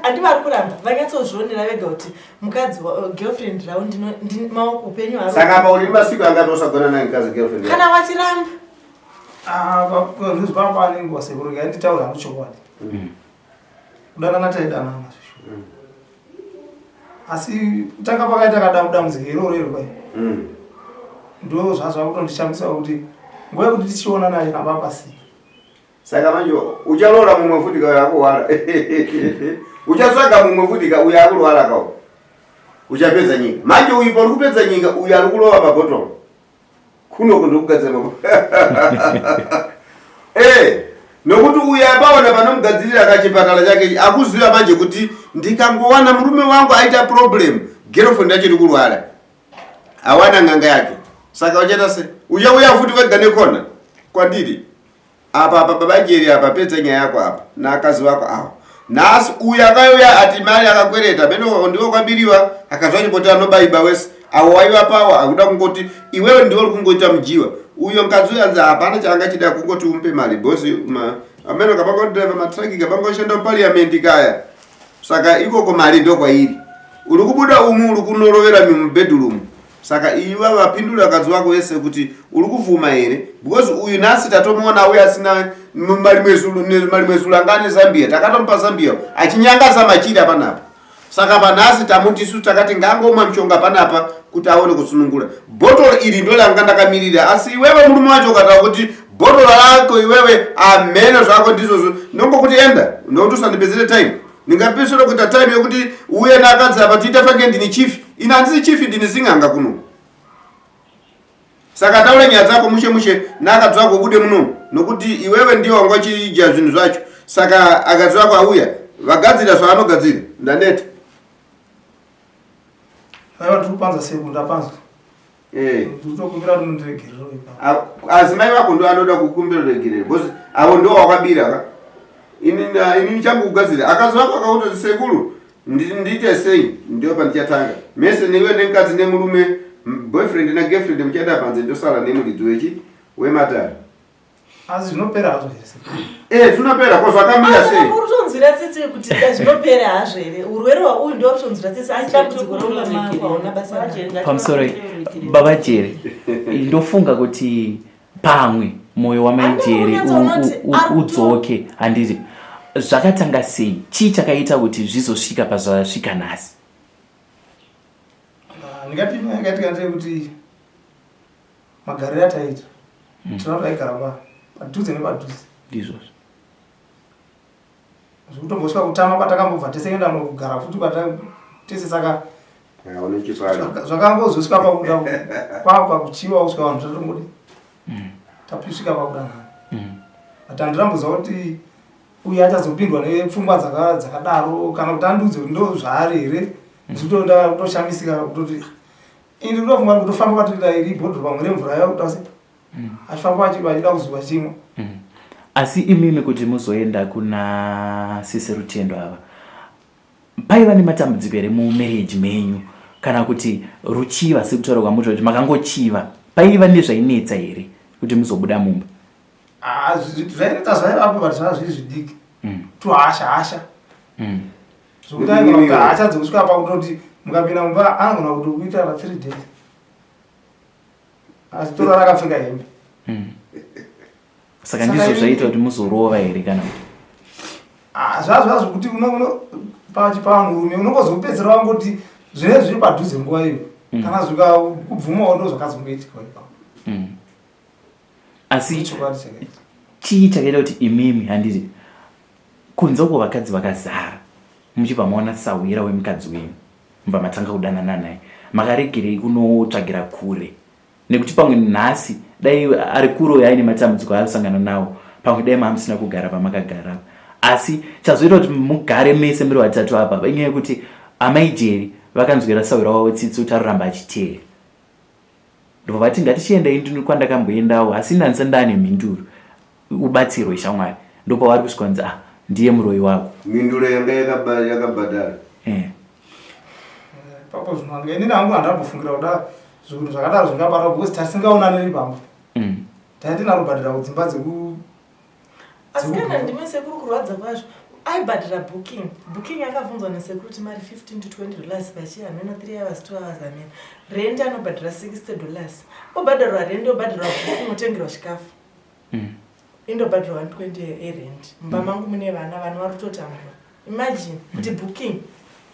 handi vari kuramba vanyatsozvionera vega kuti mukadzi girlfriend ravo maoko upenyu haro saka apa uri masiku angati usagona naye mukadzi girlfriend kana vachiramba ah, papa anenge wasekuru nganditaura hangu chokwadi mm. Kudanana taidanana zvishuwa. Mm. Asi kutanga pakaita kadambudziko iroro iro kwai. Mm. Ndo zvazva kutondishamisa kuti nguva yekuti tichiona naye namba pasina. Saka manje uchalola mumwe futi ka akurwara. Uchatsvaga mumwe futi ka uyo akurwara kawo. Uchapedza nyika. Manje uyu pauri kupedza nyika uyu ari kurova pabhotoro. Kuno ndokugadzira mabho. Eh, nokuti uyu apaona panomugadzirira kachipatara chake akuziva manje kuti ndikangowana murume wangu aita problem girlfriend yacho iri kurwara awana n'anga yake saka uchaita se uchauya futi wega nekona kwandiri Apa apa baba Jerry apa pedza nyaya yako apa naakazi vako awa. Nhasi uyu akauya ati mari akakwereta mene ndiwo kwabiriwa akazwa chimboti anobaiba wese awo waiva pawo akuda kungoti iwewe ndiwe uri kungoita mujiwa uyo mukadzi uyo anzi hapana chaanga chida kungoti umupe mari bosi amene kapanga kudriver matraki kapanga kushanda muparliament kaya saka ikoko mari ndokwairi uri kubuda umu uri kunorovera mumubedroom Saka iva vapindure vakadzi vako vese kuti uri kuvuma here because uyu nhasi tatomuona auya asina marimwe zulu anga ane zambia takatomupa zambia achinyangaza machira panapa saka panhasi tamuti isu takati ngaangomwa mushonga panapa kuti aone kusunungura bhotoro iri ndolanga ndakamirira asi iwewe murume wacho ukataura kuti bhotoro rako iwewe amheno zvako ndizvozvo ndongokuti enda nokuti usandipedzere time ndingapesera kuita time yekuti uye nakadzi apa tiite fange ndini chief ini handisi chief ndini sing'anga kuno saka taura nyaya dzako mushe mushe naakadzi wako ubude muno nokuti iwewe ndiye wanga uchidya zvinhu zvacho saka akadzi wako auya vagadzira zvavanogadzira ndaneta aiwa tiri kupanza seku ndapanzwa Eh. Ndinokumbira kuti mundiregerere ipapo. Azimai vako ndo anoda kukumbira regerero because avo ndo wakabira ka. Ini ini changu kugadzira. Akazi vako akakuti sekuru ndiite sei ndio pandichatanga. Mese newe nemukadzi nemurume boyfriend na girlfriend muchaenda panze ndosara nemuridzi wechi wematare. Asi zvinopera hazvo here sekuru? Eh, zvinopera ko zvakamira sei? Asi uri kutonzwira tsitsi kuti da zvinopera hazvo here? Urwere hwauyu ndiwo kutonzwira tsitsi asi dambudziko raunamako hauna basa naro. Pamusoro baba Jerry, ndofunga kuti pamwe moyo wamai Jerry udzoke handiti zvakatanga sei? Chii chakaita kuti zvizosvika pazvasvika nhasi? Ah, ndingati nyaya yakaitika ndeyekuti magariro ataiita mm. tinoda taigara pa padhuze nepadhuze ndizvozvo zvekutombosvika kutama kwatakambobva tese kuenda kugara futi kwata tese saka zvakangozosvika pakuda kwakuchiwa kusvika vanhu tatongodi mm. tapisvika pakudanana mm. but handiramboziva kuti uyu achazopindwa nepfungwa dzakadaro kana kuti andiudze kuti ndo zvaari here zvitoshamisika kutoti Ini ndinofunga kuti kutofamba kwatiri iri bhodhoro pamwe remvura yakuda se mm. achifamba vachida kuzuva chimwe mm. Asi imimi kuti muzoenda kuna sisi Rutendo ava paiva nematambudziko here mumarriage menyu Kana kuti ruchiva sekutaura kwamuita kuti makangochiva, paiva nezvainetsa here kuti muzobuda mumba? Ah, zvainetsa zvaivapo but zvava zviri zvidiki. Tuhasha hasha. Zvokuti aigona kuti hasha dzekusvika pakutoti mukapinda mumba anogona kutokuita pa 3 days. Achitorara akapfeka hembe. Saka ndizvo zvaita kuti muzorova here kana kuti? Ah, zvazva zvekuti pavanhurume unongozopedzera wangoti zvinenge zviri padhuze nguva iyo mm. kana zvikakubvumawo ndo zvakazongoitika ipapo mm. Asi chii chakaita kuti imimi handiti kunze uko vakadzi vakazara muchibva maona sahwira wemukadzi wenyu mubva matanga kudanana naye makaregerei kunotsvagira kure Nekuti pamwe nhasi dai ari kure uyo aine matambudziko aari kusangana nawo pamwe dai maamusina kugara pamakagara asi chazoita kuti mugare mese muri vatatu apa inyaya yekuti amai Jerry vakanzwira sahwira wavo tsitsi kuti aroramba achiteera ndobva vati ngatichiendai ndini kwandakamboendawo asi ini handisati ndaane mhinduro ubatsirwe shamwari ndopavari kusvika kunzi ah ndiye muroyi wako mhinduro yanga yakabhadhara eh. Ipapo zvinowanika inini hangu handambofungira kuda zvinhu zvakadaro zvingabatwa because tasingaonani pamba taiti narobhadhara kudzimba dzeku Asikana ndime sekuru kurwadza kwazvo aibhadhara booking booking akabvunzwa nasekuru kuti mari 15 to 20 dollars pachi hameno 3 hours 2 hours hameno rent anobhadhara 60 dollars obhadharwa rent obhadharwa booking otengerwa chikafu indobhadharwa 120 erent mumba mangu mune vana vana vari kutotambura imagine kuti booking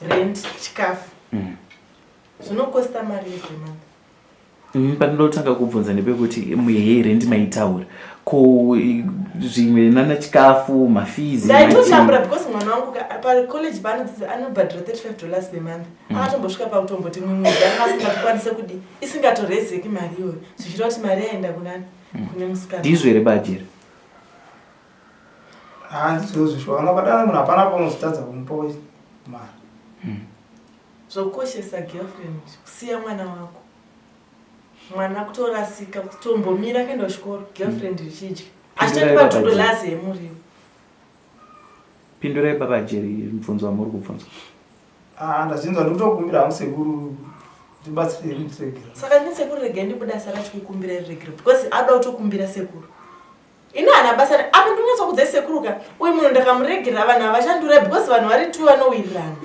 rent chikafu zvinokosta mari every month. Pandinotanga kubvunza ndepekuti he rent maitaura ko zvimwe nana chikafu mafizi ndaitotambura because mwana wangu pacollege paanodzidza anobhadhara 35 dollars per month. Akatombosvika pakutomboti mumwe mwedzi anga asingatokwanise kudi isingatorezeki mari iyoyo zvichireva kuti mari yaenda kunani kune musikana. Ndizvo here bajeri? Handizvozvo shuwa kana ukadana munhu hapana paunozotadza kumupa mari. Zvokoshesa girlfriend kusiya mwana wako mwana kutorasika kutombomira kuenda kuchikoro girlfriend richidya achitotipa $2 yemuriwo. Pindurai baba Jerry mubvunzo wamuri kubvunzwa. Ah, ndazvinzwa ndikutokumbira hangu sekuru ndibatsirei muregero. Saka ndini sekuru regai ndibuda sara achikukumbira regero because ada kutokumbira sekuru. Ini hana basa apa ndinonyatsa kuudza sekuru ka uyu munhu ndakamuregerera vanhu havachandiurai because vanhu vari two vanowirirana.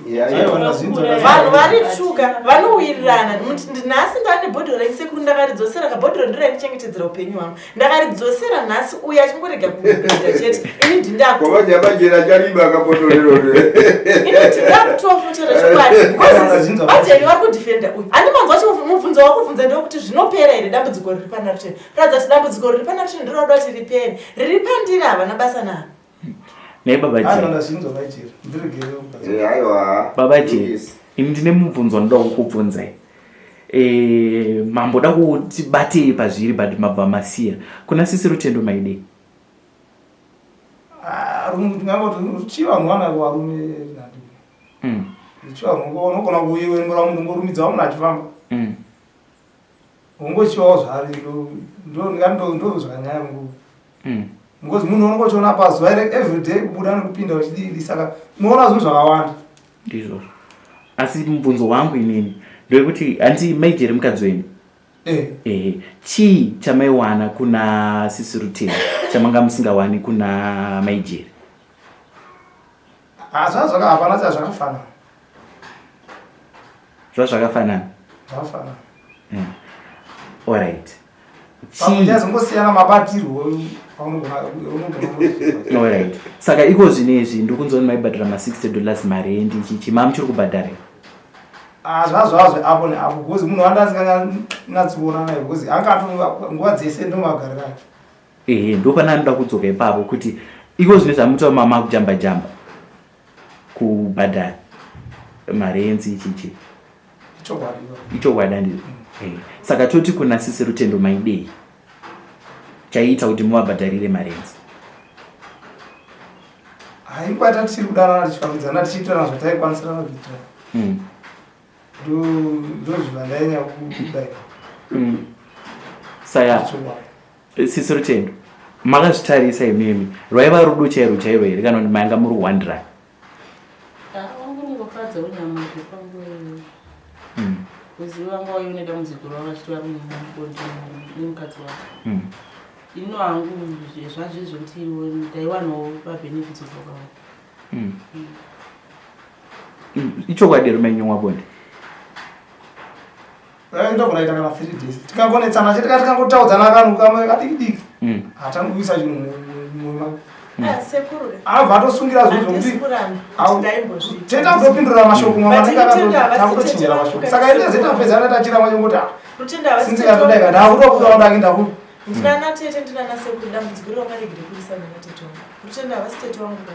Vanhu vari two ka vanowirirana. Nhasi ndane bhodhoro renyu sekuru ndakaridzosera ka bhodhoro ndiro raindichengetedzera upenyu hwangu. Ndakaridzosera nhasi uyu achingorega kuita chete. Ini ndindakuini ndindakutofotora chokwadi because bajeri vari kudefenda uyu. Handi manzwa mubvunzo wakubvunza ndewekuti zvinopera here dambudziko riri pana Rutendo. Kuratidza kuti dambudziko riri pana Rutendo ndiro kuti ripere. Riri pandiri havana basa naro. Nei baba Jerry? Baba Jerry, ini ndine mubvunzo wandinoda kukubvunzai. Eh, mamboda kuti batei pazviri but mabva masiya. Kuna sisi Rutendo maidei? Ah, ruchiva mwana varume ruchiva unogona kuiwengura munhu ngorumidza munhu achifamba. Ungochivawo zvaari ndo zvakanyanya mungu. Because munhu unongochiona pazuva ere everyday kubuda nekupinda uchidii saka unoona zvinhu zvakawanda. Ndizvozvo. Asi mubvunzo wangu inini ndewekuti hanti maijeri mukadzi wenyu? Eh. Ehe. Chii chamaiwana kuna sisi Rutendo chamanga musingawani kuna maijeri? Ah, zvazvaka hapana chazvakafanana. Zvazvakafanana. Zvakafanana. Alright. Pamwe chazongosiyana mabatirwo paunogona unogona. Alright. Saka iko zvinezvi ndiri kunzwa kuti maibhadhara ma 60 dollars marendi chichi mamuchiri kubhadhara here? Ah, zvazvazvo apo neapo because munhu wanda asinganyatsoona naye because anga ato nguva dzese ndomagarira. Ehe, ndopana anoda kudzoka ipapo kuti iko zvine zvamutaura mama kujamba jamba kubhadhara marenzi chichi. Ichokwadi. Ichokwadi handizvo. Saka toti kuna sisi Rutendo maidei chaiita kuti muvabhadharire marenzi? Haingwa tatichiri kudanana tichifambidzana tichiitirana zvataikwanisirana kuitira. Ndozvandainyanya kudai. Saya sisi Rutendo makazvitarisa imimi rwaiva rudo chairwo chairwo here kana kuti manga muri kuwandirana? Ah, wangongofadza unyama panguva iyoyo. Because ivo vanga vaiona dambudziko ravo vachiti vari mubonde nemukadzi wavo. Ino hangu zvazviri zvekuti ndaiwanawo mabenefits kubva kwavari. Ichokwadi here mainyumwa bonde? Ndogona kuita kana 3 days. Tikangonetsana chete tikangotaudzana kanhu kamwe kadiki diki. Hatangoisa chinhu mumwe. Ah, sekuru. Abva atosungira zvinhu zvokuti teta kutopindura mashoko mama takutochinjira mashoko. Saka ine zeta pedza tachira manje ngoti ah. Sinzi katodai kana ndakutobuda ndaki ndaku. Ndinana tete ndinana sekuru dambudziko ravo varegere kuisana natete wangu. Rutendo havasi tete wangu ba.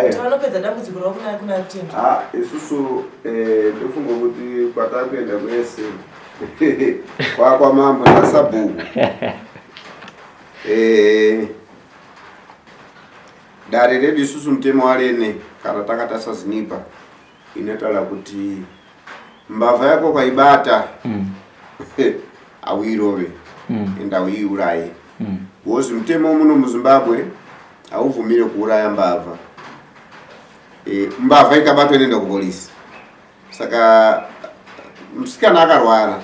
Kuti vanopedza dambudziko ravo kuna kuna Rutendo. Ah, isusu eh ndofunga kuti kwatakuenda kwese kwa mambo nasabhuku. Eh dare redu isusu mutemo warene kana takatasa zinipa inotaura kuti mbavha yako ukaibata hauirove ende hauiuraye because mutemo muno muZimbabwe haubvumire kuuraya mbavha. Mbavha ikabatwa inoenda kupolisi. Saka musikana akarwara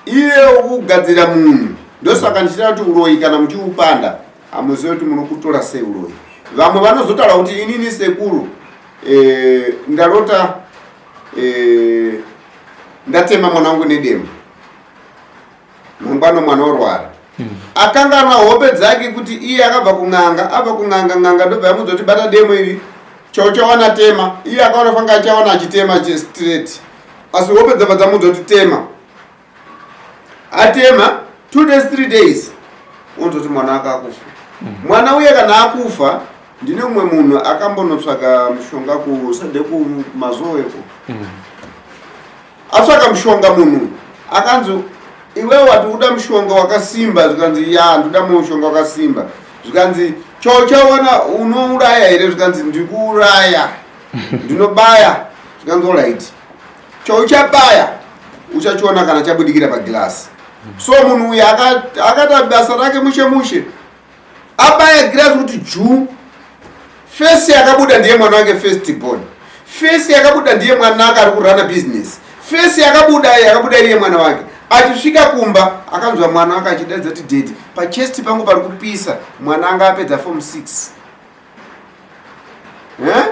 iye ukugadzira munhu, ndosaka ndichitaura kuti uroyi kana muchiupanda hamuzive kuti munokutora sei uroyi. Vamwe vanozotaura kuti inini sekuru ndarota ndatema mwana wangu nedemo, mangwana mwana orwara. Akanganwa hope dzake kuti iye akabva kun'anga, abva kun'anga, n'anga ndobva yamuudza kuti bata demo iri chauchawana tema. Iye akaona fanga achawana achitema straight, asi hope dzabva dzamuudza kuti tema. Atema 2 days 3 days unozoti mwana akakufa. Mwana uye kana akufa, ndine umwe munhu akambonotsvaka mushonga kusade kumazoeko. Atsvaka mushonga munhu akanzi iwewe wati uda mushonga wakasimba, zvikanzi ya ndoda mushonga wakasimba, zvikanzi chauchawana unouraya here, zvikanzi ndikuuraya ndinobaya, zvikanzi alright, chauchabaya uchachiona kana chabudikira pagirasi. So munhu uyu akata basa rake mushe mushe, abaya girasi kuti juu, face yakabuda ndiye mwana wake first born, face yakabuda ndiye mwana ake ari kurana business, face yakabuda yakabuda iriye mwana wake. Achisvika kumba akanzwa mwana wake achidaidza kuti daddy, pachest pangu pari kupisa. Mwana anga apedza form 6 eh?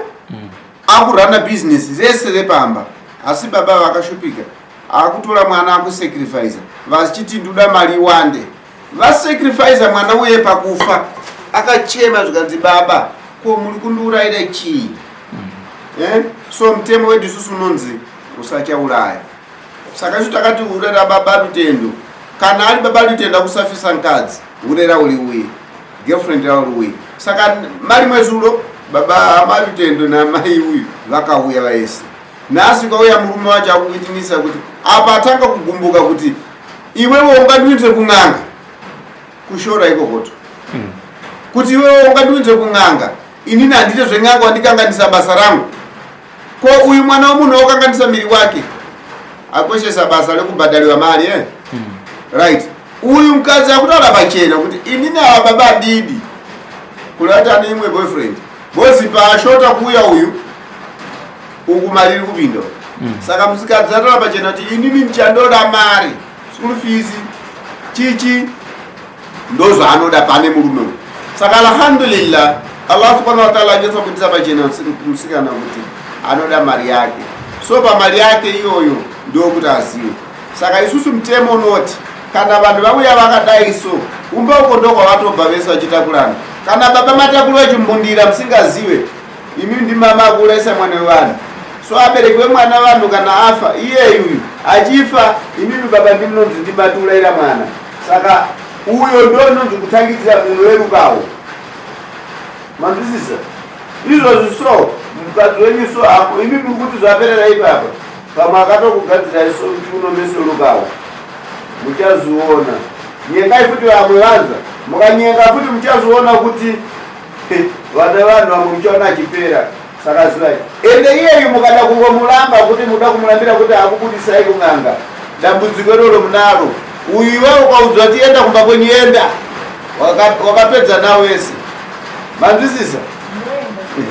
Akurana business rese repamba, asi baba vakashupika akutora mwana akusacrifice vachiti ndoda mari iwande. Vasacrifice mwana uye pakufa akachema zvikanzi baba ko muri kundiurayira chii? So mutemo wedu isusu unonzi usachauraya. Saka isu takati urera baba Rutendo, kana ari baba Rutendo akusafisa mukadzi, urera uri uye girlfriend yauri uye. Saka marimwe zuro baba amaRutendo namai uyu vakauya vaese. Nhasi kwauya murume wacho akuitinisa kuti apa atanga kugumbuka kuti iwewe ungandiunze kun'anga, kushora ikokoto kuti iwewe ungandiunze kun'anga, inini handite zven'anga, wandikanganisa basa rangu. Ko uyu mwana wemunhu wakanganisa miri wake akoshesa basa rekubhadhariwa mari eh? Right, uyu mukadzi akutaura pachena kuti inini ava baba handidi, kureva kuti ane imwe boyfriend, bozi paashota kuuya uyu uku mari iri kupinda. Saka musikadzi ataura pachena kuti inini ndichandoda mari, school fees chichi ndozvaanoda pane murume uyu. Saka alhamdulillah, Allah subhanahu wa ta'ala anyatsa kubudisa pachena musikana kuti anoda mari yake. So pamari yake iyoyo ndokuti azive. Saka isusu mutemo unoti kana vanhu vauya vakadai so kumba uko ndokwavatobva vese vachitakurana. Kana baba matakura chimbundira musingazive, imi ndimama akuurayisa mwana wevanhu. So abereki vemwana vanhu kana afa iyeyu uyu achifa, imimi baba ndimunonzi ndimatiurayira mwana. Saka uyo ndo inonzi kutangidzira munhu werukawo, manzwisisa izvozvi? So mukadzi wenyu so apo imi muri kuti zvaperera ipapa, pamwe akatokugadzirai so chiuno mesorukawo, muchaziona. Nyengai futi vamwe vanza, mukanyenga futi muchaziona kuti vana vanhu vamwe muchaona achipera. Saka zivai ende iyeyu mukada kungomuramba kuti muda kumurambira kuti akubudisai kun'anga, dambudziko iroro munaro. Uyu iwe ukaudzwa kuti enda kumba kwenyu, enda, wakapedza nawo wese, manzwisisa?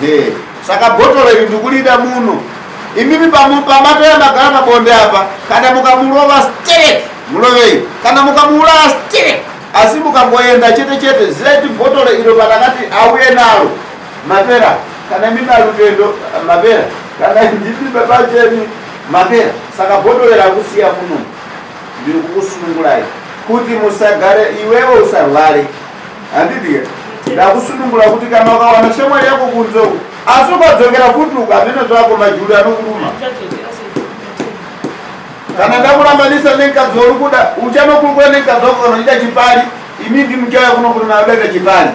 Ehe. Saka bhotoro iri ndikurida muno. Imimi pamatoya magara pabonde apa, kana mukamurova sterek murovei, kana mukamuuraya sterek, asi mukangoenda chete chete, zivai kuti bhotoro iro patakati auye naro mapera. Kana imimi aRutendo mapera, kana ndimi babacheni mapera. Saka bhotoro rakusiya muno, ndiri kukusunungurai kuti musagare, iwewe usarware, handiti? Ndakusunungura kuti kana ukawana shamwari yako kunze uku, asi ukadzokera futi uku, hameno zvako, majuru anokuruma. Kana ndakurambanisa nemukadzi wauri kuda, uchanokurukura nemukadzi wako. Kana uchiita chipari, imi ndimuchauya kuno kuti makudaita chipari.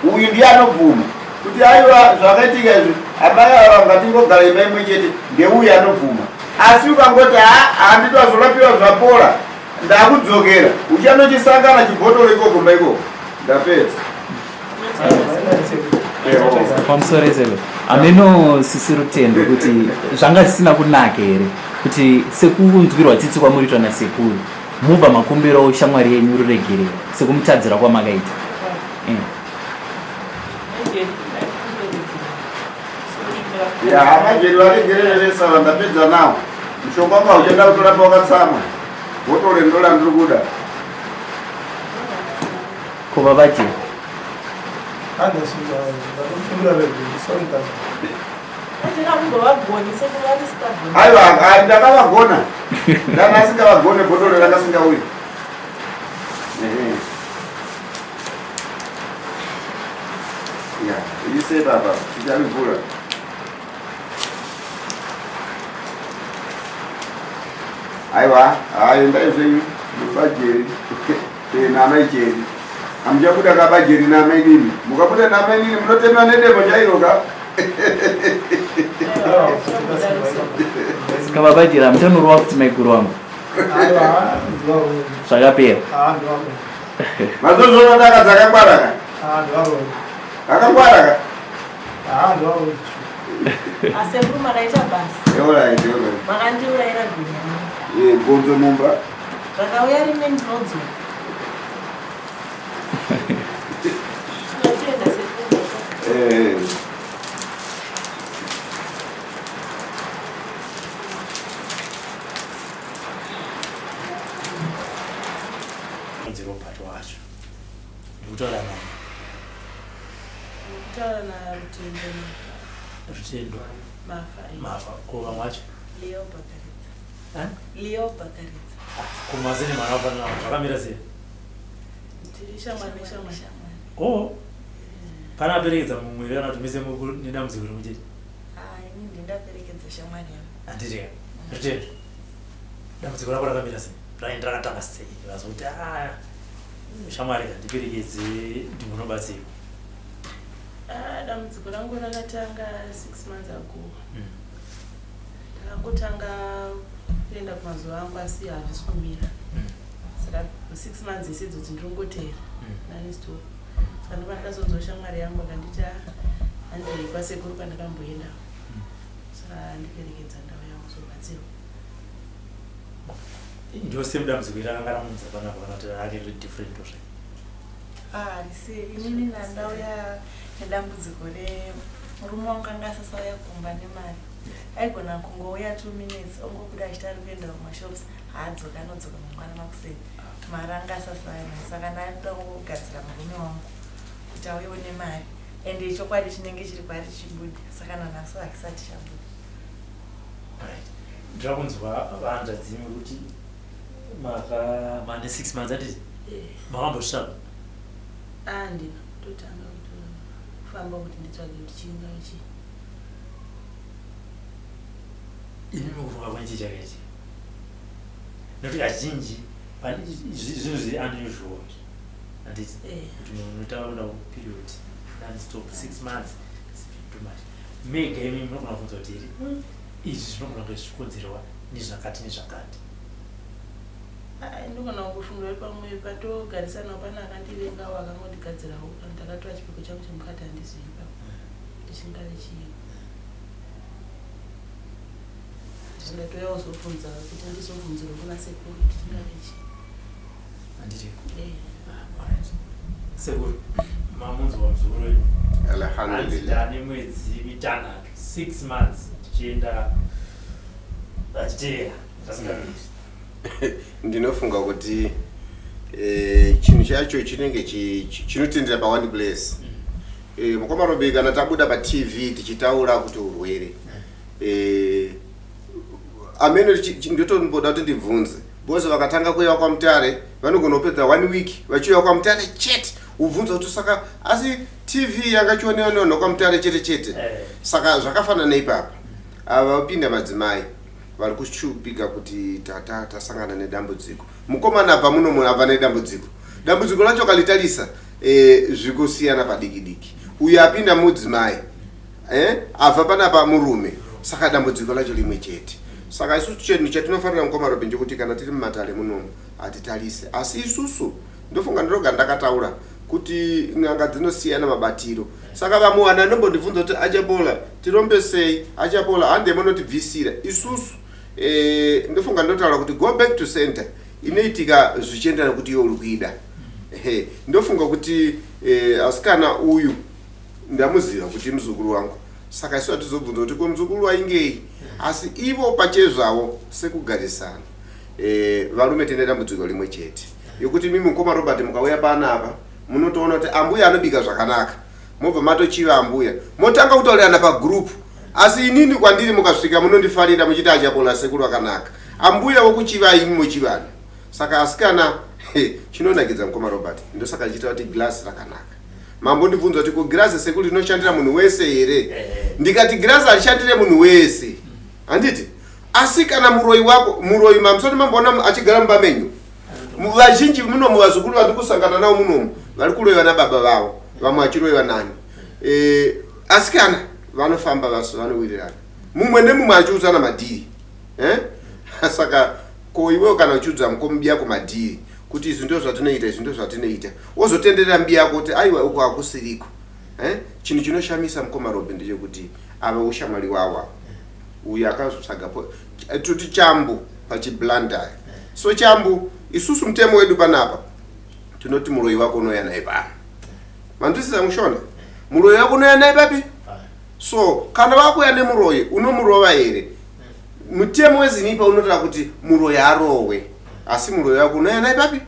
Uyu ndiye anobvuma kuti aiwa, zvakaitika izvi, amai ava ngatingogara imba imwe chete, ndeuyu anobvuma. Asi ukangoti ha, handitwazorapiwa, zvapora, ndakudzokera, uchanochisangana chibhotoro ikoko mba ikoko. Ndapedza. Pamusoro eseve ameno sisi Rutendo, kuti zvanga zvisina kunaka here kuti sekunzwirwa tsitsi kwamuriitwa nasekuru, mubva makumbirawo shamwari yenyu ruregerero sekumutadzira kwamakaita? Ya, majeri varegerere sava, ndapedza nawo. Mushonga wanga uchada kutorapa wakatsamwa, bhotoro ndo randiri kuda. Ko babaje? Ndakumbira regerero, sorry kazi. Aiwa, hai, ndakavagona, ndanga asingavagone, bhotoro rakasingauyi. Ehe. Ya, ise baba ticharivhura. Aiwa, hai, endai zvenyu mubajeri naamai Jeri. Hamuchabuda kabajeri naamai nini. Mukabuda naamai nini munotemwa nedemo chairo ka. Saka babajeri hamuchanorova futi maiguru wangu? Aiwa, ndivaroyi. Zvakapera? Ah, ndivaroyi. Mazozvona ndaka dzakangwara ka. Ah, ndivaroyi. Akangwara ka. Ah, ndivaroyi. Asekuru, makaita basa. Alright, alright. Makandiurayira gwenya. Eh, gonzo mumba. Zvakauya rimwe, ndinodzoka. Tinotenda sekuru. Eh. Unzi Robert wacho ndikutaura naye? Kutaura naRutendo. Rutendo Mafa. Mafa. Ko vamwe vacho? Leo Bakaridza. Eh? Leo Bakaridza. Ko mazine mwana wafanana, zvakamira sei? Tiri shamwari neshamwari. O pana aperekedza mumwe kana kuti mise nedambudziko rimwe chete? Ah, ini ndindaperekedza shamwari yangu. Handiti ka? Rutendo, dambudziko rako rakamira sei? Raindi rakatanga sei vazokuti a shamwari kandiperekedze ndimbonobatsirwa? Ah, dambudziko rangu rakatanga 6 months ago. Ndakangotanga kuenda kumazuva angu, asi hazvisi kumira. Saka 6 months ese idzodzi ndinongotera nonstop. Saka ndopa ndakazonzwa shamwari yangu akanditi, "Ah, handei kwasekuru pandakamboenda." Saka andiperekedza, ndauya kuzobatsirwa. Ndo same dambudziko iri rakanga ramunza panapa kana kuti rake riri different ozve? Ah, harisi. Inini ndandauya nedambudziko remurume wangu anga asasauya kumba nemari. Aigona kungouya 2 minutes, ongobuda achiti ari kuenda kumashops, haadzoka, anodzoka mangwana makuseni. Mari anga asasauya nayo, saka ndaida kugadzira murume wangu kuti auyewo nemari, ende chokwadi chinenge chiri kwaari chibude, saka nanhasi hakisati chabuda. Right, ndira kunzwa vanzvadzimi kuti maka mane 6 months atiti makambosvaka. Ah, ndino totanga kutofamba kuti nditsvage kuti chingave chii. Imi mukufunga kwenyu chii chakaitika? Nekuti kazhinji pane zvinhu zviri unusual, handiti? Kuti munhu unoita kuenda kuperiod nonstop 6 months is too much. Mega imi munogona kubvunza kuti here izvi zvinogona kunge zvichikonzerwa nezvakati nezvakati? Ah, ndogona kungofunga kuti pamwe patogarisanawo pane akandivengawo, akangondigadzirawo, kana takatora chipiko changu chemukati, handizivi ipapo kuti chingave chii. Ndatoya kuzobvunza kuti ndizobvunzirwe kuna sekuru kuti chingave chii. Handiti? Eh. Ah, alright. Sekuru, mamunzwa muzukuru wenyu. Alhamdulillah. Ndane mwedzi 6, 6 months. zvichienda vachiteera zvasingaperi. Ndinofunga kuti eh, chinhu chacho chinenge chinotendera pa one place. Eh, mukoma Robi kana tabuda pa TV tichitaura kuti urwere. Eh, amene ndotomboda kuti ndibvunze because vakatanga kuuya kwaMutare vanogona kupedza one week vachiuya kwaMutare chete ubvunza kuti saka asi TV yanga chionewa nevanhu kwaMutare chete chete eh. Saka zvakafanana ipapa ava vapinda madzimai vari kushupika kuti tata tasangana nedambudziko mukomana abva muno munhu abva nedambudziko dambudziko racho kalitarisa eh, zvikusiyana padiki diki uyo apinda mudzimai eh, abva panapa murume saka dambudziko racho rimwe chete saka isusu chinhu chatinofanira mukoma Robin chekuti kana tiri mumatare munomu hatitarise asi isusu ndofunga ndinoga ndakataura kuti n'anga dzinosiyana mabatiro saka vamwe vanhu anombondibvunza kuti achapola tirombe sei achapola hande munotibvisira isusu e, ndofunga ndotaura kuti go back to center inoitika zvichienderana kuti iwe uri kuida ndofunga kuti e, asikana uyu ndamuziva kuti muzukuru wangu saka isu hatizobvunza kuti ko muzukuru waingei asi ivo pachezvavo sekugarisana e, varume tine dambudziko rimwe chete yokuti mimi mukoma Robert mukauya panapa munotoona kuti ambuya anobika zvakanaka mobva matochiva ambuya motanga kutaurirana pagroup asi inini kwandiri mukasvika munondifarira muchiti achapola sekuru akanaka ambuya wokuchiva imi mochivana saka asikana chinonakidza mukoma Robert ndosaka chiita kuti glass rakanaka mambondibvunza kuti ko girazi sekuru rinoshandira munhu wese here eh. ndikati girazi harishandire munhu wese handiti asi kana muroyi wako muroyi mamusati mamboona achigara mumba menyu vazhinji munomu vazukuru vari kusangana navo munomu vari kuroyiwa nababa vavo vamwe vachiroyiwa nani e, asi kana vanofamba vasu vanowirirana mumwe nemumwe achiudzana madhiri eh? saka ko iwewo kana uchiudza mukomubi yako madhiri kuti izvi ndo zvatinoita izvi ndo zvatinoita wozotenderera mbi yako kuti aiwa uko hakusiriko eh? chinhu chinoshamisa mukoma Robe ndechekuti ava ushamwari wawa uyu akazotsvaga toti chambu pachiblandaya so chambu isusu mutemo wedu panapa tinoti muroyi wako unouya naye pano manzwisisa mushona muroyi wako unouya naye papi so kana vakuya nemuroyi unomurova here mutemo wezinipa unotaura kuti muroyi arohwe asi muroyi wako unouya naye papi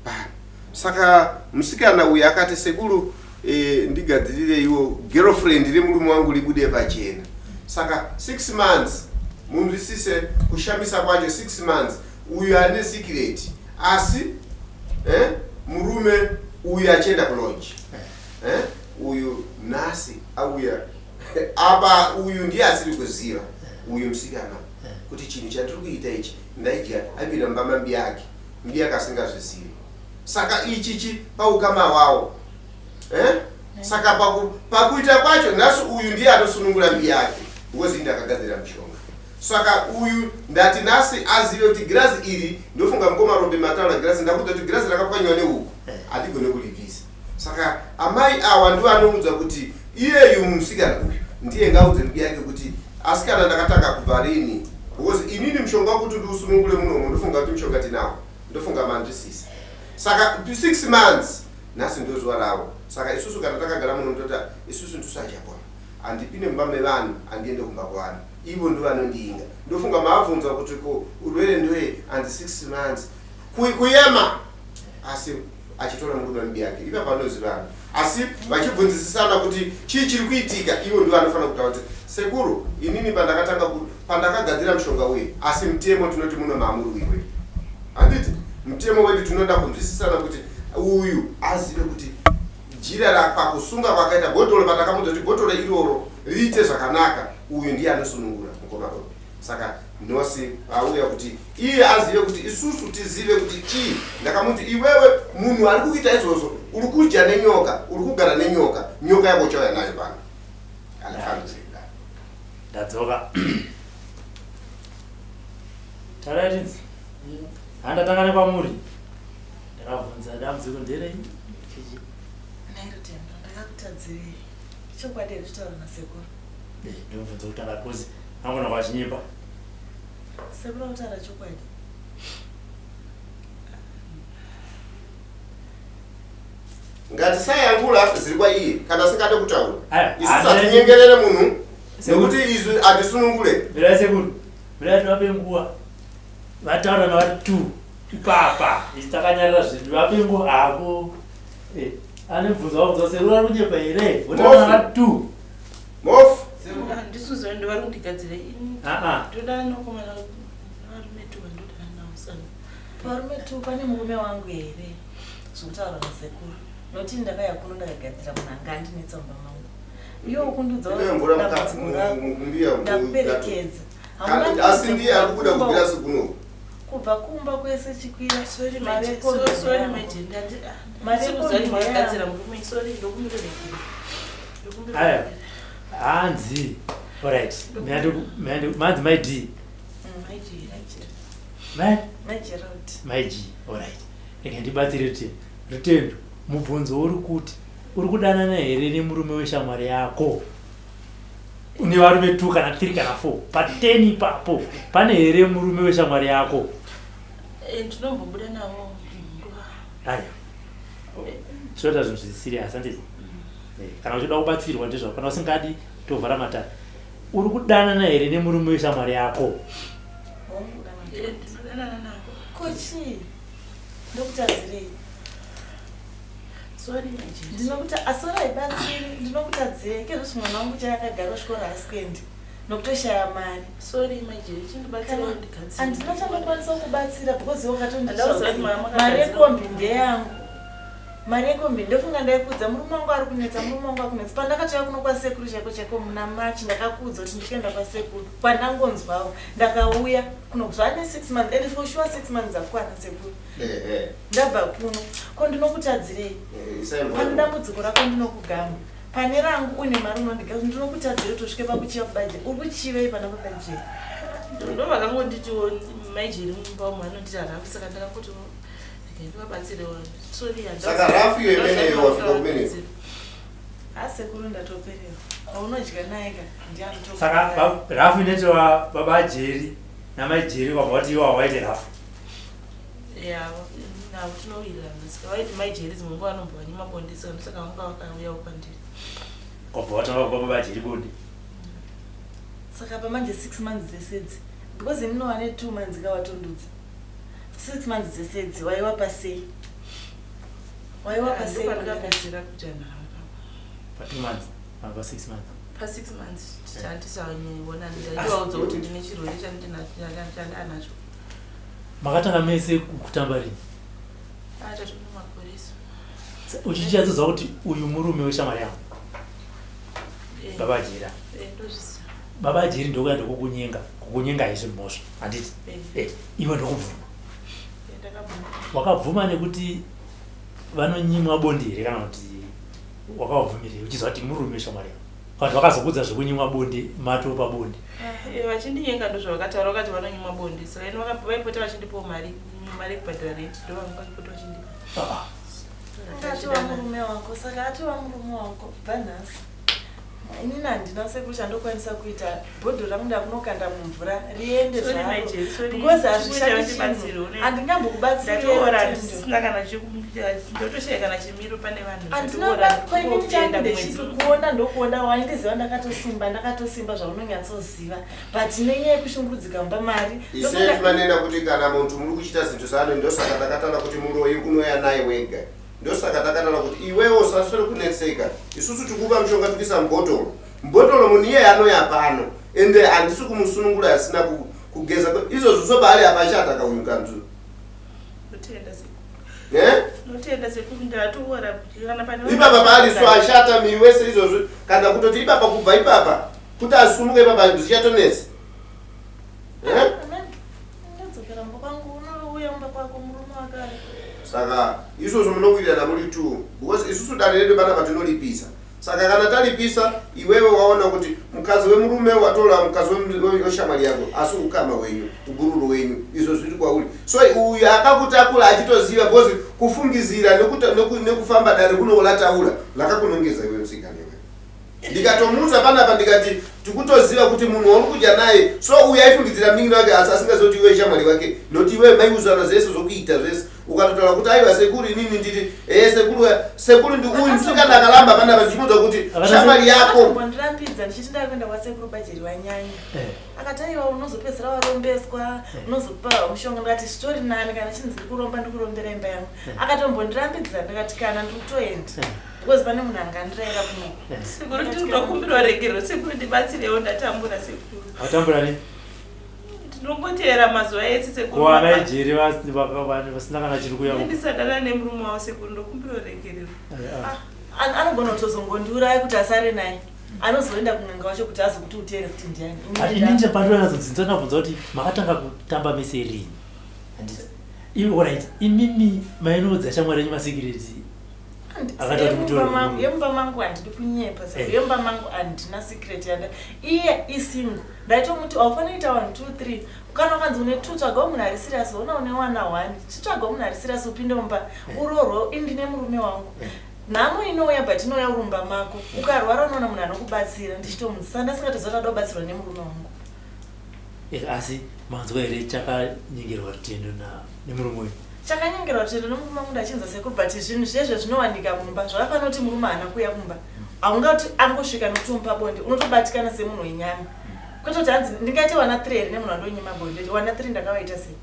pano saka musikana uyu akati sekuru e, ndigadzirireiwo girlfriend remurume wangu ribude pachena saka 6 months munzwisise kushamisa kwacho 6 months uyu ane secret asi eh, murume uyu achienda kulodge eh, uyu nhasi auya apa uyu ndiye asiri kuziva uyu musikana kuti chinhu chatiri kuita ichi ndaidya aipinda mumba mambi yake mbi yake asingazvizivi saka ichi chi paukama hwawo eh? saka paku, pakuita kwacho nhasi uyu ndiye anosunungura mbi yake because ini ndakagadzira mushonga saka uyu ndati nhasi azive kuti girazi iri ndofunga mukoma Robe mataura girazi ndakuudza kuti girazi rakapwanyiwa neuku hatigone kuribvisa saka amai awa ndivo anoudza kuti iyeyu musikana uyu ndiye ngaudze mbi yake kuti asikana ndakatanga kubva rini because inini mushonga wakuti ndiusunungure munomu ndofunga kuti mushonga tinawo ndofunga manzwisisa saka 6 months nhasi ndozuva ravo saka isusu kana takagara muno tota isusu ndisu achapona handipinde mumba mevanhu handiende kumba kwevanhu ivo ndovanondiinga ndofunga maabvunza kuti ko urwere ndoye hanzi 6 months kuyema asi achitora murume mubi yake ipapo anozivana asi vachibvunzisisana kuti chii chiri kuitika ivo ndivo anofanira kutaura kuti sekuru inini pandakatanga pandakagadzira mushonga uye asi mutemo tinoti muno mamuruiwe handiti mutemo wedu tinoda kunzwisisana kuti uyu azive kuti jira pakusunga kwakaita bhotoro patakamuudza kuti bhotoro iroro riite zvakanaka uyu ndiye anosunungura mukoma Robi saka nosi auya kuti iye azive kuti isusu tizive kuti chii ndakamuti iwewe munhu ari kuita izvozvo uri kudya nenyoka uri kugara nenyoka nyoka yako uchauya nayo pano alhamdulillah ndadzoka taratinzi handatanga nekwamuri ndakabvunza dambudziko nderei chichi Nairutendo ndakakutadzirei chokwadi here chitaura nasekuru eh, ndobvunza kutanga kozi angona kwachinyepa sekuru akutaura chokwadi ngatisayangula zviri kwaiye kana asingade kutaura isusu hatinyengerere munhu Nekuti isu hatisunungure. Mirai sekuru, mirai tivape nguva. Vataura navari two ipapa. Isu takanyarara zvedu. Vape nguva havo. Eh, ane mubvunzo wabvunza sekuru ari kunyepa here? Votaura navari two. Mofu. Handisi ndo vari kundigadzira ini. Ah ah. Ndoda nokomana varume two vandodana navo sana. Parume tu pane murume wangu here zvokutaura nasekuru nokuti ndakauya kuno ndakagadzira munhu anga andinetsa mumba mangu iwe ukundiudza Ipe mvura dambudziko rako mumbiya. ndakuperekedza Asi ndiye ari kubuda kubira sekuno. kubva kumba kwese chikwira Sorry mari my yekombi sorry yangu. my gender. Mari Handisi kuziva kuti yekombi makagadzira murume. Sorry ndokumirerekera. Aya. Hanzi. Alright. Manzi mai D. My G. Mai Mai Gerald mai G. Alright. Rega ndibatsire Rutendo. Rutendo, mubvunzo uri kuti uri kudanana here nemurume weshamwari yako? Une varume 2 kana 3 kana 4. Pa 10 ipapo pane here murume weshamwari yako? Eh, ndinombobuda navo nguva. Aya. Tinoita zvinhu zviri serious handiti? Eh, Kana uchida kubatsirwa ndizvo, kana usingadi tovhara matare. Uri kudanana here nemurume weshamwari yako? Hongu kana Eh, ndinodanana navo. kochi ndokutadzirei Sorry my G. ndinokuta asi raibatsiri ndinokutadzirei kezvozvi mwana wangu chayakagara chikoro haasi kuendi nokutoshaya mari Sorry my G. Chindibatsira Kana- kundigadzira. handina chandokwanisa kubatsira because iwe Handauziva kuti mama wakatondisha mari makagadzira. yekombi ndeyangu mari yekombi ndofunga ndaikudza murume wangu ari kunetsa murume wangu ari kunetsa pandakatouya kuno kwasekuru chaiko chaiko muna machi ndakakuudza kuti ndichienda kwasekuru kwandangonzwawo ndakauya kuno zvane 6 months and for sure 6 months akwana sekuru Ehe. ndabva kuno ko ndinokutadzirei Eh, Isai mvura. pane dambudziko rako ndinokugama pane rangu une mari unondiga ndinokutadzira kuti usvike pakuchiva kubaje uri kuchivei pana pabaje Ndo vakangonditiwo mai Jerry mumba umu vanonditi harafu saka ndakangoti rega ndivabatsirewo. Sorry Saka rafu iyo imeneyo wafika kumeneyo. asekuru ndatopererwa aunodya naye ka ndiani Saka rafu inoitwa baba Jerry namai Jerry vabva vati iwo hawaite rafu. Ya, navo tinowirirana. Saka vaiti mai Jerry dzimwe nguva vanombovanyima bonde saka ndosaka vanga vakauyawo kwandiri. Kwabva vatanga kupa baba Jerry bonde. saka pamanje 6 months dzesedzi because ininowa ne 2 months kawatondudza 6 months dzesedzi waiwa pasei waiwa pasei Ndopandakapedzera kuita nharo Pa 2 months, pa 6 months. pa 6 months handisanionani ndaivaudza kuti ndine chirwere chandanacho. Makatanga mese kutamba rini? Atatone makore isu. Uchichinyatsoziva kuti uyu murume weshamwari yangu, Eh, baba Jerry. eh, ndozviziva. Baba Jerry ndokuya ndokukunyenga, kukunyenga haisi mhosva, handiti? Eh, Eh, iwe ndokubvuma. eh, ndakabvuma. Wakabvuma nekuti vanonyimwa bonde here kana kuti wakavabvumirei uchiziva kuti murume weshamwari yangu? Kana kuti vakazokudza zvekunyimwa bonde matopa bonde. Eh, vachindinyenga ndozvavakataura vakati vanonyimwa bonde saka ini vaipota vachindipawo mari mari yekubhadhara rent ndovanga vachipota vachindipa. Ah, ah. atova murume wako saka atova murume wako bva nhasi inini handina sekuru chandokwanisa kuita bhodho rangu ndakunokanda mumvura riende Sorry, my zvaro Jerry, sorry. because Chikuita hazvishandi vandibatsire, chinhu une- handingambokubatsiri Ndatoora handisina kana ndotoshaya kana chimiro pane vanhu. handina Ndatoora, kwainini changu ndikupenda ndechipi mwedzi. kuona ndokuona waindiziva ndakatosimba ndakatosimba zvaunonyatsoziva but nenyaya yekushungurudzika mumba mari Ise timanena kuti kana muntu muri kuchita zvinhu zano ndosaka takataura kuti muroyi unoya naye wega. Ndosaka takataura kuti iwewe usaswere kunetseka. Isusu tikupa mushonga tikuisa mubhotoro. Mubhotoro munhu iyeye anoya pano. Ende handisi kumusunungura asina kugeza. Izvozvo soba ari apa achataka uyu kanzu. Ndotenda sekuru. Eh? Ndotenda sekuru ndatoora kana pane Ipapa paari so ashata miri wese izvozvo kana kutoti ipapa kubva ipapa kuti asumuke ipapa zvichatonetsa. Eh? ndadzokera mumba kwangu unouya mumba kwako murume wakare Saka izvozvo munowirirana muri two because isusu dare redu panapa tinoripisa. Saka kana taripisa iwewe waona kuti mukadzi wemurume watora mukadzi weshamwari yako asi ukama hwenyu ugururu hwenyu izvo zviri kwauri. So uyu akakutakura achitoziva because kufungizira nekufamba dare kunoolataura lakakunongedza iwe musikana iwe. Ndikatomuudza panapa ndikati tikutoziva kuti munhu wauri kudya naye so uyu aifungidzira munin'ina wake asi asingazivi kuti iwe shamwari wake noti iwe maiuzana zvese zvokuita zvese Ukatotaura kuti aiwa sekuru inini ndiri eh sekuru sekuru ndi uyu musikana akalamba pana vachimuudza kuti shamwari yako. Akatombondirambidza ndichiti ndakuenda kwasekuru Bajeri wanyanya. Eh. Akati aiwa unozopedzisira warombeswa, Eh. unozopa mushonga ndikati zvitori nani kana chinzi ndikuromba ndikurombera imba yangu. Eh. Akatombondirambidza ndikati kana ndiri kutoenda. Eh. Because pane munhu angandiraira kuno. Eh. Sekuru ndinokumbirwa regero sekuru ndibatsirewo ndatambura sekuru. Watambura nei? Ndinongoteera mazuva ese sekuru. Ko ana ejeri vasina kana chiri kuya. Ndisadana nemurume wavo sekuru ndokumbirwa regerero. Eh, ah. Anogona kutozongondiuraya kuti asare naye. Anozoenda kun'anga wacho kuti azokuti uteere kuti ndiani. Ati inini chepandinonyatsodzinza ndabvunza kuti makatanga kutamba mese rini? Handiti. Alright, imimi mainoudza shamwari yenyu masikireti Akati ati mutoro Yemumba mukuru. yemumba mangu handidi kunyepa Eh. saka yemumba mangu handina secret yanda iye isingle ndaitomuti haufaniri kuita 1 2 3 kana ukanzi une 2 tsvagawo munhu ari serious ona une wana 1 chitsvagawo munhu ari serious upinde mumba uroorwa indine murume wangu Eh. nhamo inouya but inouya uri mumba mako ukarwara unoona munhu anokubatsira ndichitomudzisa ndasingatoziva kuti adobatsirwa nemurume wangu Eh, asi manzwa here chakanyengerwa rutendo nemurume uyu? Chakanyengerwa rutendo nemurume wangu ndachinza sekuru but zvinhu zvezve zvinowanika mumba zvakafanira kuti murume haana kuuya kumba haungati angosvika nekuti umupa bonde unotobatikana semunhu wenyama kwete kuti hanzi ndingaite wana 3 here nemunhu wandonyima bonde wana 3 ndakavaita sei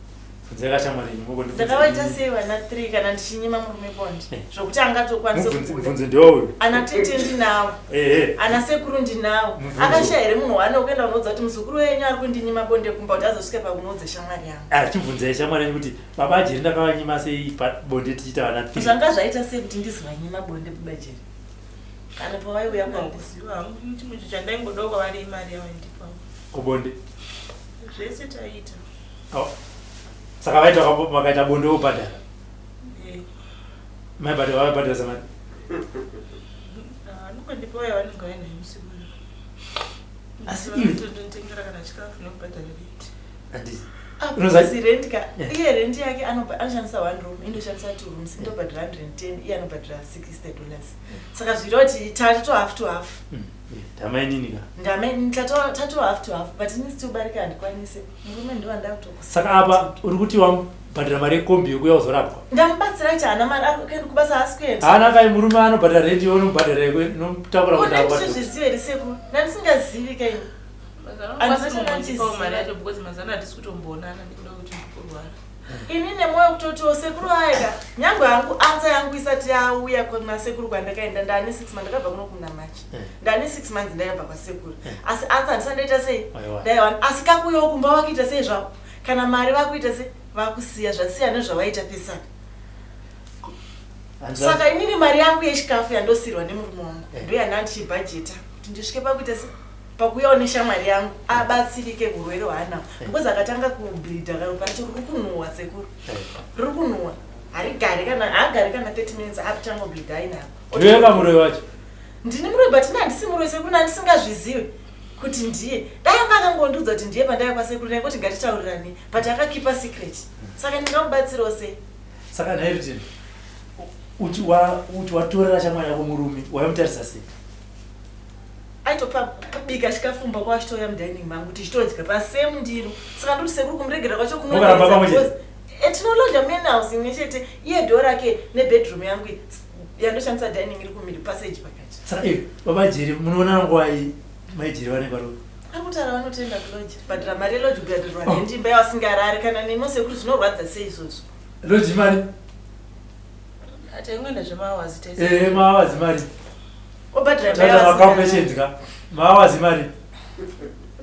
Bvunzai kashamwari yenyu mugondibvunza ndakavaita inini. sei wana 3 kana ndichinyima murume bonde Eh. zvokuti angatokwanise Mubvunze kubuda mubvunze ndewauyu. ana tete ndinavo Eh, eh. ana sekuru ndinavo Mubvunzo. akashaya here munhu waane kuenda unoudza kuti muzukuru wenyu ari kundinyima bonde kumba kuti azosvika pakunoudza shamwari yangu Ah, chibvunzai shamwari yenyu kuti baba Jeri ndakavanyima sei bonde tichiita vana 3. Zvanga zvaita sei kuti ndizivanyima bonde baba Jeri kana pavaiuya kwandiri? Kuziva hangu chimwe chinhu chandaingodawo kwavari imari yavaindipawo. Kubonde. Zvese taiita. Oh. Saka vaita makaita bonde wobhadhara. Eh. Maibhadhara vaibhadhara samari. Ah, anongondipawo yavanenge vainayo musi uyu. Asi Ndonditengera kana chikafu nekubhadhara rent. Handiti. Ah, Unoziva- rent ka Eh. iye rent yake anoshandisa one room indoshandisa two rooms indobhadhara 110 iye anobhadhara 60 dollars saka zvireva kuti tato half to half. Ndamainini ka. Ndame tato half to half but ini still barika handikwanise murume ndowanda kutokusa. Saka apa uri kuti wamubhadhara mari yekombi yekuuya kuzorapwa. Ndamubatsira kuti haana mari ari kuenda kubasa haasi kuenda. Haana kai murume anobhadhara rent iwe unomubhadhara iwe unotakura Ko kuenda kwa. ndandizviziva here sekuru ndandisingazivi kaini. Mazano kumbondipawo mari yacho because mazano hatisi kutomboonana nekuda kuti ndikurwara. Ini nemwoyo kutotiwo sekuru aika nyangwe hangu ansa yangu isati yauya kuna sekuru kwandakaenda ndane 6 months ndakabva kuno kuna March. Eh. Ndane 6 months ndakabva kwasekuru Eh. asi ansa handisati ndaita sei Aiwa. ndaiwana asi kakuuyawo kumba vakuita sei zvavo kana mari vakuita sei vakusiya zvasiya nezvavaita pesana. Handiti- Saka inini mari yangu yechikafu yandosirwa nemurume wangu Eh. ndoyanda ndichibhajeta kuti ndisvike pakuita se pakuuyawo neshamwari yangu abatsirike urwere hwaanawo Eh. because akatanga kubleedha ropa racho riri kunhuhwa sekuru Eh. riri kunhuhwa harigari kana haagari kana 30 minutes akutanga kubleedha ainako. Ndiwe kamuroyi wacho. Ndini muroyi but ini handisi muroyi sekuru ndandisingazvizivi kuti ndiye dai anga akangondiudza kuti ndiye pandaiya kwasekuru ndaingoti ngatitaurirane but akakipa secret saka ndingamubatsirawo sei? Saka nhai Rutendo, uchi uchi watorera shamwari yako murume, waimutarisa sei? Aitopa bika chikafu mumba kwachitouya mudining mangu tichitodya pasame ndiro saka ndoti sekuru kumuregera kwacho Mukaramba pamwe chete? Tinoloja main house imwe chete iye dhoo rake nebedroom yangu yandoshandisa dining iri kumiri passage pakati. Saka eh, baba Jeri munoona nguva iyi mai Jeri vanenge vari Ari kutaura vanotenda kuloji bhadhara mari yeloji kubhadharwa rendi imba yavasingarari kana nemo sekuru zvinorwadza sei izvozvo? Loji mari. Taingoenda zvemahours taisa. Eh, maawazi mari. Obhadhara imba Tata yavasingarari. macalculations ka. Maawazi mari.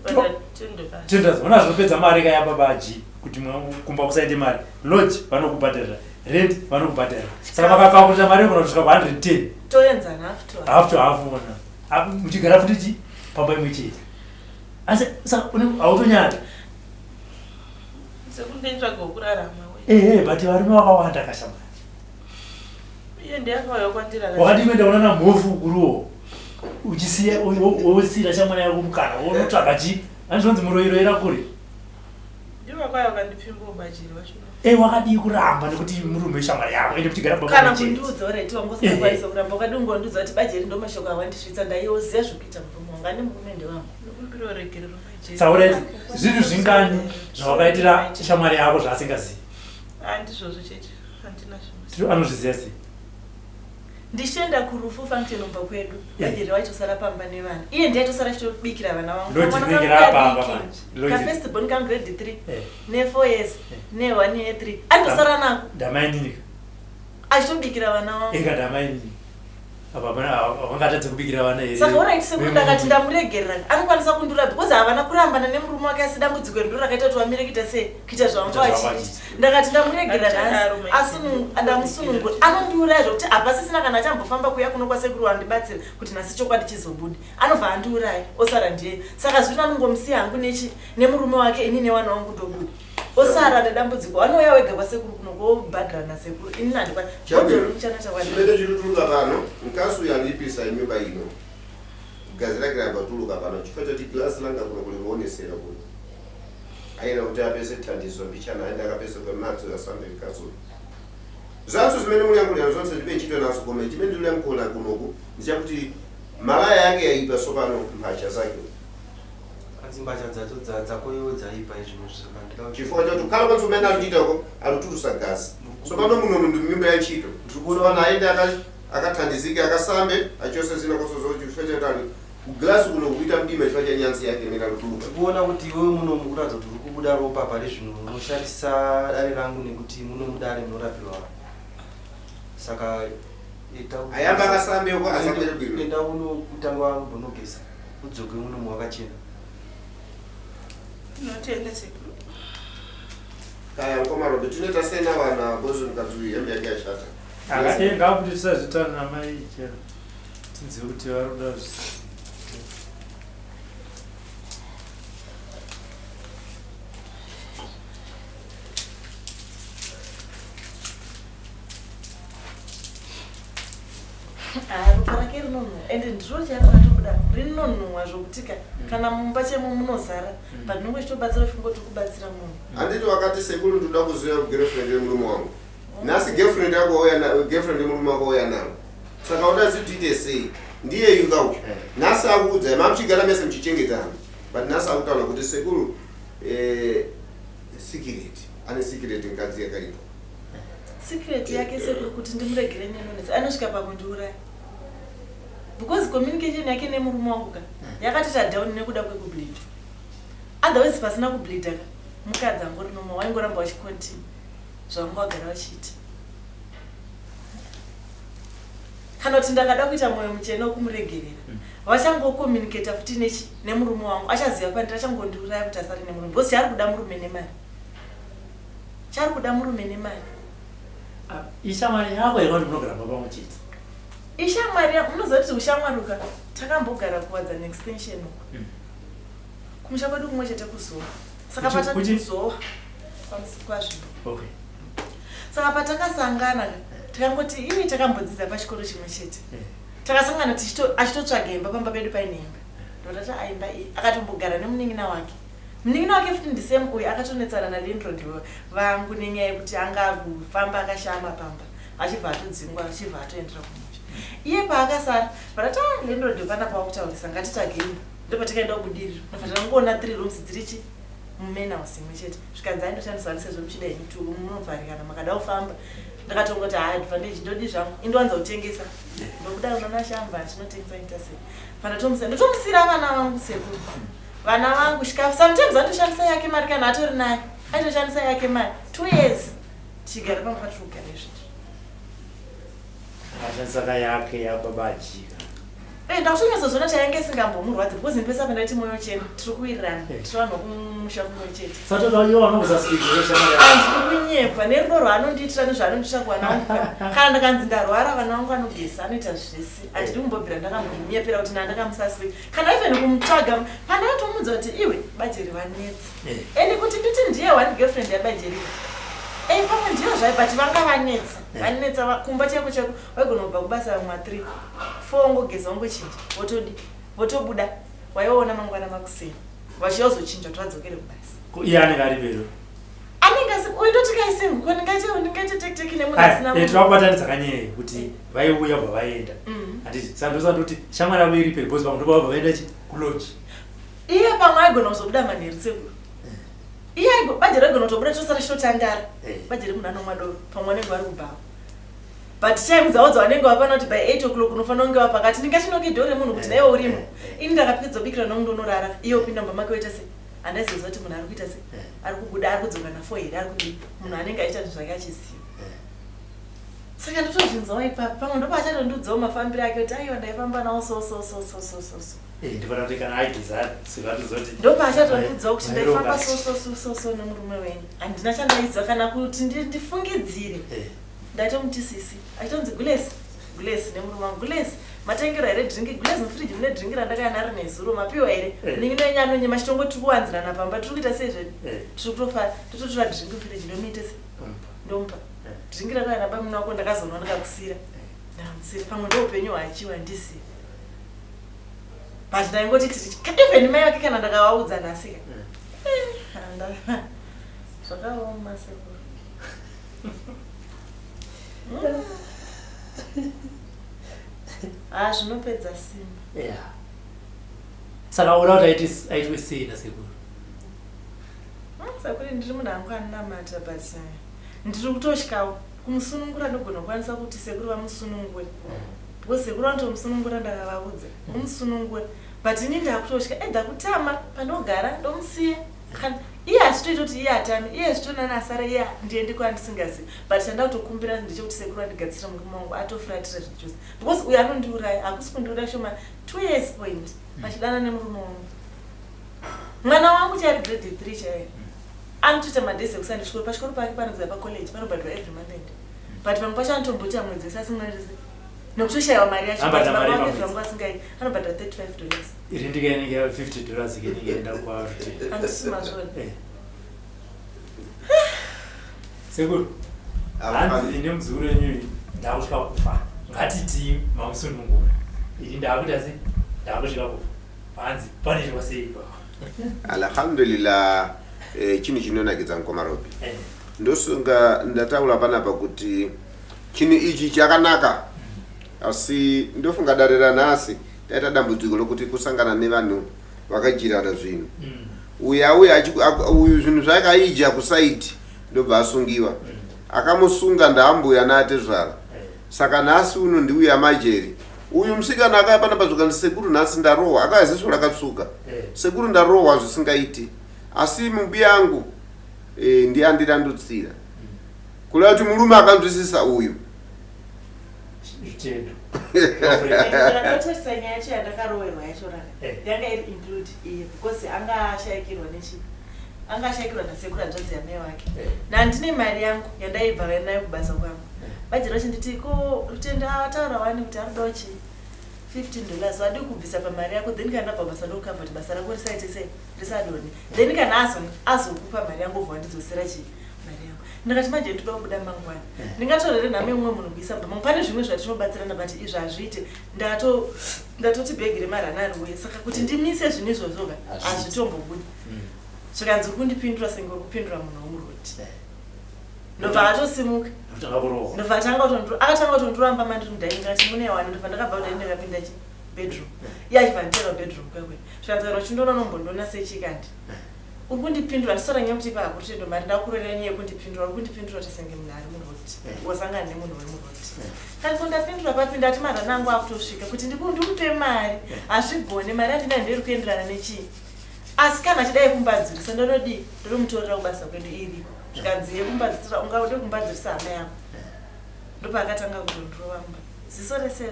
Bhadhara $10. Tenders, ona zvinopedza mari ka yababa G kuti kumba kusaite mari. Lodge vanokubhadharira, rent vanokubhadharira. Saka makakalkulata mari inogona kusvika pa 110. Toenzana half to half. Half to half ona. Muchigara futi chi pamba imwe chete. Asi saka hautonyari. Sekuru ndinitsvaga wokurarama we. Eh, eh, but varume vakawanda kashama. Iye ndiye akauya kwandiri akati- Wakati kuenda unoona mhofu kuruwo. Uchisiya wosiyira shamwari yako mukana wonotsvaga chi. Anozonzi muroyi royera kure. Ndivo vakauya vakandipfimbawo bajeri vacho. Eh, wakadii kuramba nekuti murume weshamwari yako ende muchigara pamba Kana pamwe chete. kundiudza uraiti wanga usingakwanisa kuramba wakadi ungondiudza kuti bajeri ndo mashoko awandisvitsa ndaiyoziva zvekuita murume wangu ane murume ndewangu. Ndokumbirawo regerero bajeri. Saureti, zvinhu zvingani zvawakaitira shamwari yako zvaasingazivi? Ah, ndizvozvo chete. Handina zvino. Anozviziva sei? Ndichienda kurufu function kumba kwedu. Eh. Bajeri waitosara pamba nevana. Iye ndiye aitosara achitobikira vana vangu. Lodge Kamwana rinenge kangu rapamba kadiki. manje. Lodge- Ka first born kangu grade 3 Eh. ne 4 years ne 1 year 3. Andosara nako Ndamainini. achitobikira vana vangu. Ega ndamainini. Apa hapana havangatadze kubikira vana here. Saka ona kuti sekuru ndakati ndamuregerera anokwanisa kundura because havana kurambana nemurume wake asi dambudziko iri ndiro rakaita kuti vamire kuita sei kuita zvavanga Kuita zvavanga vachiita. vachiita. Ndakati ndamuregerera Achadaro nhasi mai asi ndamusunungura anondiuraya zvokuti hapasisina kana achambofamba kuuya kuno kwasekuru wandibatsira kuti nhasi chokwadi chizobude anobva andiuraya osara ndiye saka zvino anongomusiya hangu nechi nemurume wake ini newana wangu ndobuda osara nedambudziko anouya wega kwasekuru kuno kobhadhara nasekuru ini nandikwa Chabwino. muchana chakwadi Chimene chirutuluka pano, mkazi uyu alipisa nyumba ino. Gazi lake lambatuluka pano chifukwa choti glasi langa kuno kuli kuonesera kuno. Aina kuti apese thandizo mbichana aende akapese kwemadzi asambe mkazi uyu. Zanso zimene muliyankhulira zonse ndibe ntchito nazo koma chimene ndikuyankhula kunoku ndichakuti malaya yake yaipa sopano mphacha zake. Hanzi mbatya dzacho dzako iwe dzaipa izvino saka ndida kuti Chifukwa choti kukhala kwanso umene alikuchitako alutulusa gazi. Sopano muno ndi mnyumba ya ntchito. Sopano aende akathandizike akasambe achose zina koso zoti chifukwa choti ali kuglasi kuno kuita mdima chifukwa cha nyansi yake imene alutuluka. ndikuona kuti iwewe muno mukuratidza kuti uri kubuda ropa pari zvino unoshandisa dare rangu nekuti muno mudare munorapirwa vanhu. Saka ita kuti- Ayamba akasambe uko asabwere bwino. Enda unotanga wambonogeza udzoke muno muwakachena. Ndinotenda sekuru. Kaya mukoma Robert tinoita sei navana bozi mukadzi uyu hembe yake yashata. Akati ngabude tisazvitaura namai chero. Tinzwe kuti vari kuda Ah, ropa rake rinonhuwa ende ndiro chairo ratobuda rinonhuwa zvokuti ka kana mumba chemo munozara but ndinonge chitobatsira fungoti kubatsira munhu. Handiti wakati sekuru ndinoda kuziva girlfriend yemurume wangu. Nhasi girlfriend yako wauya na girlfriend yemurume wako wauya nayo. Saka uda kuti tiite sei? Ndiye yuka uyu. Nhasi akuudza mamuchigara mese muchichengetana. But nhasi akutaura kuti sekuru secret. Ane secret mukadzi yakaipa. Secret yake sekuru kuti ndimuregere nenonetsa anosvika pakundiuraya. Because communication yake nemurume wangu ka yakatoita down nekuda kwekubleed. Otherwise pasina kubleeda ka mukadzi angori normal waingoramba wachicontinue zvavanga wagara vachiita. Kana kuti ndakada kuita mwoyo muchena wekumuregerera vachangokommunicata futi nechi nemurume wangu achaziva pandiri achangondiuraya kuti asare nemurume because chaari kuda murume nemari. Chaari kuda murume nemari. Ishamwari yako here kuti munogara pamba pamwe chete? Ishamwari yangu, munoziva kuti ushamwari uka takambogara kuwadzana extension uko. Kumusha kwedu kumwe chete kuZowa. Saka patakazowa pamusikwazvo. Saka patakasangana tikangoti imi takambodzidza pachikoro chimwe chete. Takasangana achitotsvaga imba pamba pedu paine imba. Ndotati aimba iyi akatombogara nemunin'ina wake. Munin'ina wake futi ndisame uyu akatonetsana naLandlord vangu nenyaya yekuti anga akufamba akashama pamba achibva atodzingwa achibva atoendera kumusha. Iye paakasara vakati ah landlord panapa wakutaurisa ngatitsvage imba. Ndopatakaenda kubudiriro. Ndobva tangoona 3 rooms dziri chi mumain house imwe chete. Zvikanzi aindoshandiswa ni sezvo muchida henyu two munovharikana makada kufamba. Ndakatongoti haa advantage ndodi zvangu indowanza kutengesa. Ndokuda unoona shamba chinotengesa ita sei. Fana ndotomusira vana vangu sekuru. Vana vangu chikafu sometimes atoshandisa yake mari kana atori nayo. Aitoshandisa yake mari 2 years tichigara pamba patiri kugara izvezvi. Akashandisa ka yake yababa ajika. Ndakutonyatsozoona kuti ainge isingambomurwadzi because ndipese apa ndaiti moyo chena tiri kuwirirana tiri vanhu vokumusha kumwe chete. Saka toda iwo vanokusasikira shamwari yako. Handidi kunyepa nerudo rwaanondiitira nezvaanondiitira kuvana vangu. Kana ndakanzi ndarwara vana vangu anogeza anoita zvese. Handidi kumbobvira ndakambomunyepera kuti ndandakamusaswika. Kana even kumutsvaga pandakatomuudza kuti iwe bajeri vanetsa. Ende kuti nditi ndiye one girlfriend yabajeri. Pamwe ndiyo zvayo but vanga vanetsa. Vanetsa kumba chaiko chaiko waigona kubva kubasa ma 3 4 wongogeza wongochinja wotodi votobuda waiona mangwana makuseni vachiya kuzochinja kuti vadzokere kubasa. Ko iye anenge ari pero? Anenge asi uyu ndoti kaisingu ko ndingaite tek tek nemunhu asina munhu. Tinokubatanidza kanyaya kuti vaiuya kubva vaenda. Handiti saka ndosaka ndoti shamwari yavo iri pero because vamwe ndobva vaenda chi kulodge. Iye pamwe aigona kuzobuda manheru sekuru. Iye aigo bajeri raigona kutobuda tosara tichitotandara. Eh. Bajeri munhu anomwa doro pamwe vanenge vari kubhawa. But time dzavo dzavanenge vapana kuti by 8 o'clock unofanira kunge wapakati ndingachinoke dhoo remunhu kuti naiwe urimo. Eh. Ini ndakapedza kubikira nongu ndonorara iye opinda mumba make oita sei? Handaizoziva kuti munhu ari kuita sei? Eh. Ari kubuda ari kudzoka na 4 here ari kudii? Munhu anenge achiita zvinhu zvake achiziva. Saka ndotozvinzwawo ipapo pamwe ndopachatondiudzawo mafambiro ake kuti aiwa ndaifamba nawo so so so so so so so. Eh, ndifana kuti kana ageza sikatozoti ndopachatondiudzawo kuti ndaifamba so so so so so nemurume wenyu. Handina chandaiziva kana kuti ndifungidzire. Eh. Ndaitomuti sisi achitonzi gulesi gulesi nemurume wangu gulesi matengero here dringi gulesi mufiriji mune dringi randakaya naro nezuro mapiwa here eh. ningi noenye anonyema chitongoti tiri kuwanzirana pamba tiri kuita sei zvedu tiri kutofa tototora dringi mufiriji ndomuite sei ndomupa Drink rakauya nabamuna wako ndakazonwa ndikakusira. Ndamusira pamwe ndoupenyu hwaachiwa ndisi. But ndaingoti tiri even mai vake kana ndakavaudza nhasi ka. Eh, zvakaoma sekuru. Ah, zvinopedza simba. Yeah. Saka uda kuti aitwe sei nasekuru? Hmm, sekuru ndiri munhu angu anonamata but eh, Ndiri kutotyawo kumusunungura ndogona kukwanisa kuti sekuru vamusunungure because sekuru vanotomusunungura ndakavaudza mumusunungure but ini ndakutotya edha kutama pandogara ndomusiya kana iye achitoita kuti iye atame iye zvitonani asara iye ndiende kwandisingazivi but chanda kutokumbira ndechekuti sekuru vandigadzirira murume wangu atofuratira zvinhu chose because uyo anondiuraya hakusi kundiuraya shoma two years point achidana nemurume wangu mwana wangu chaari grade three chaiye Anotoita madays ekusaenda kuchikoro pachikoro pake panodzidza pacollege panobhadharwa every month end but pamwe pacho anotomboita mwedzi wese asingarise nekutoshaiwa mari yacho but Anobhadhara baba mari vake pamwedzi. zvangu asingai anobhadhara 35 dollars Iri ndike inenge ya 50 dollars inenge yaenda kwaruti. handisi mazvona Eh. Sekuru, hanzi nemuzukuru wenyu uyu ndakusvika kufa. Ngatiti mamusunungura. Ini ndakuita sei? Ndakusvika kufa. Hanzi panoitwa sei ipapo? Alhamdulillah eh, chinhu chinonakidza mukoma Robi. Eh. Ndosunga ndataura panapa kuti chinhu ichi chakanaka asi ndofunga dare ranhasi taita dambudziko lokuti kusangana nevanhu vakajirana zvinhu uyu auya achi- aku- uyu zvinhu zvake aidya kusaidi ndobva asungiwa akamusunga ndaambuya naatezvara Saka nhasi uno ndiuya amajeri. Uyu musikana akauya panapa zvikanzi sekuru nhasi ndarohwa akauya ziso rakatsvuka. Eh. Sekuru ndarohwa zvisingaiti. Asi mubi angu eh, ndiye andirandutsira. Kureva kuti murume akanzwisisa uyu. Rutendo. Ndakatarisa nyaya yacho yandakarowerwa yacho raka Eh. yanga iri include iye because anga ashaikirwa nechi anga ashaikirwa nasekuru hanzvadzi yamai wake Eh. nandine mari yangu yandaibva nayo kubasa kwangu Bajeri vachinditi ko Rutendo ataura wani kuti anodawo chii 15 dollars wadii kubvisa pamari yako then kana ndabva basa ndokukavha kuti basa rako risaite sei risadonhe then kana azokupa mari yangu obva wandidzosera chii mari yangu ndikati manje ndoda kubuda mangwana eh. ndingatorere nhamo yemumwe munhu kuisa mumba mangu pane zvimwe zvatinobatsirana but izvi hazviite ndatoti bhegi remarana riuye saka kuti ndimise zvinhu izvozvoka hazvitombobudi mm. zvikanzi uri kundipindura senge uri kupindura munhu womuroti eh. Ndobva atosimuka. Ndotanga kurohwa. Ndobva atanga kutondiro akatanga kutondoramba mandiri mudining akati mune wani ndobva ndakabva kudai ndakapinda chi bedroom. Iye achibva anditera bedroom kwekwe. Zvikanzi kana uchindiona unombondiona sechikandi. Uri kundipindura ndisora nyaya yekuti ipa hakutendo mari ndakurera nyaya yekundipindura uri kundipindura kuti senge munhu ari muroad. Wasangana nemunhu wemuroad. Kani ko ndapindura papi ndati marana angu akutosvika kuti ndimupe mari hazvigone mari yandinayo ndoiri kuenderana nechii. Asi kana achidai kumbadzirisa ndonodii ndonomutorera kubasa kwedu iriko. Zvikanzi yekumbadzisira ungade kumbadzirisa hama yako. Ndopaakatanga kutondirova mba. Ziso rese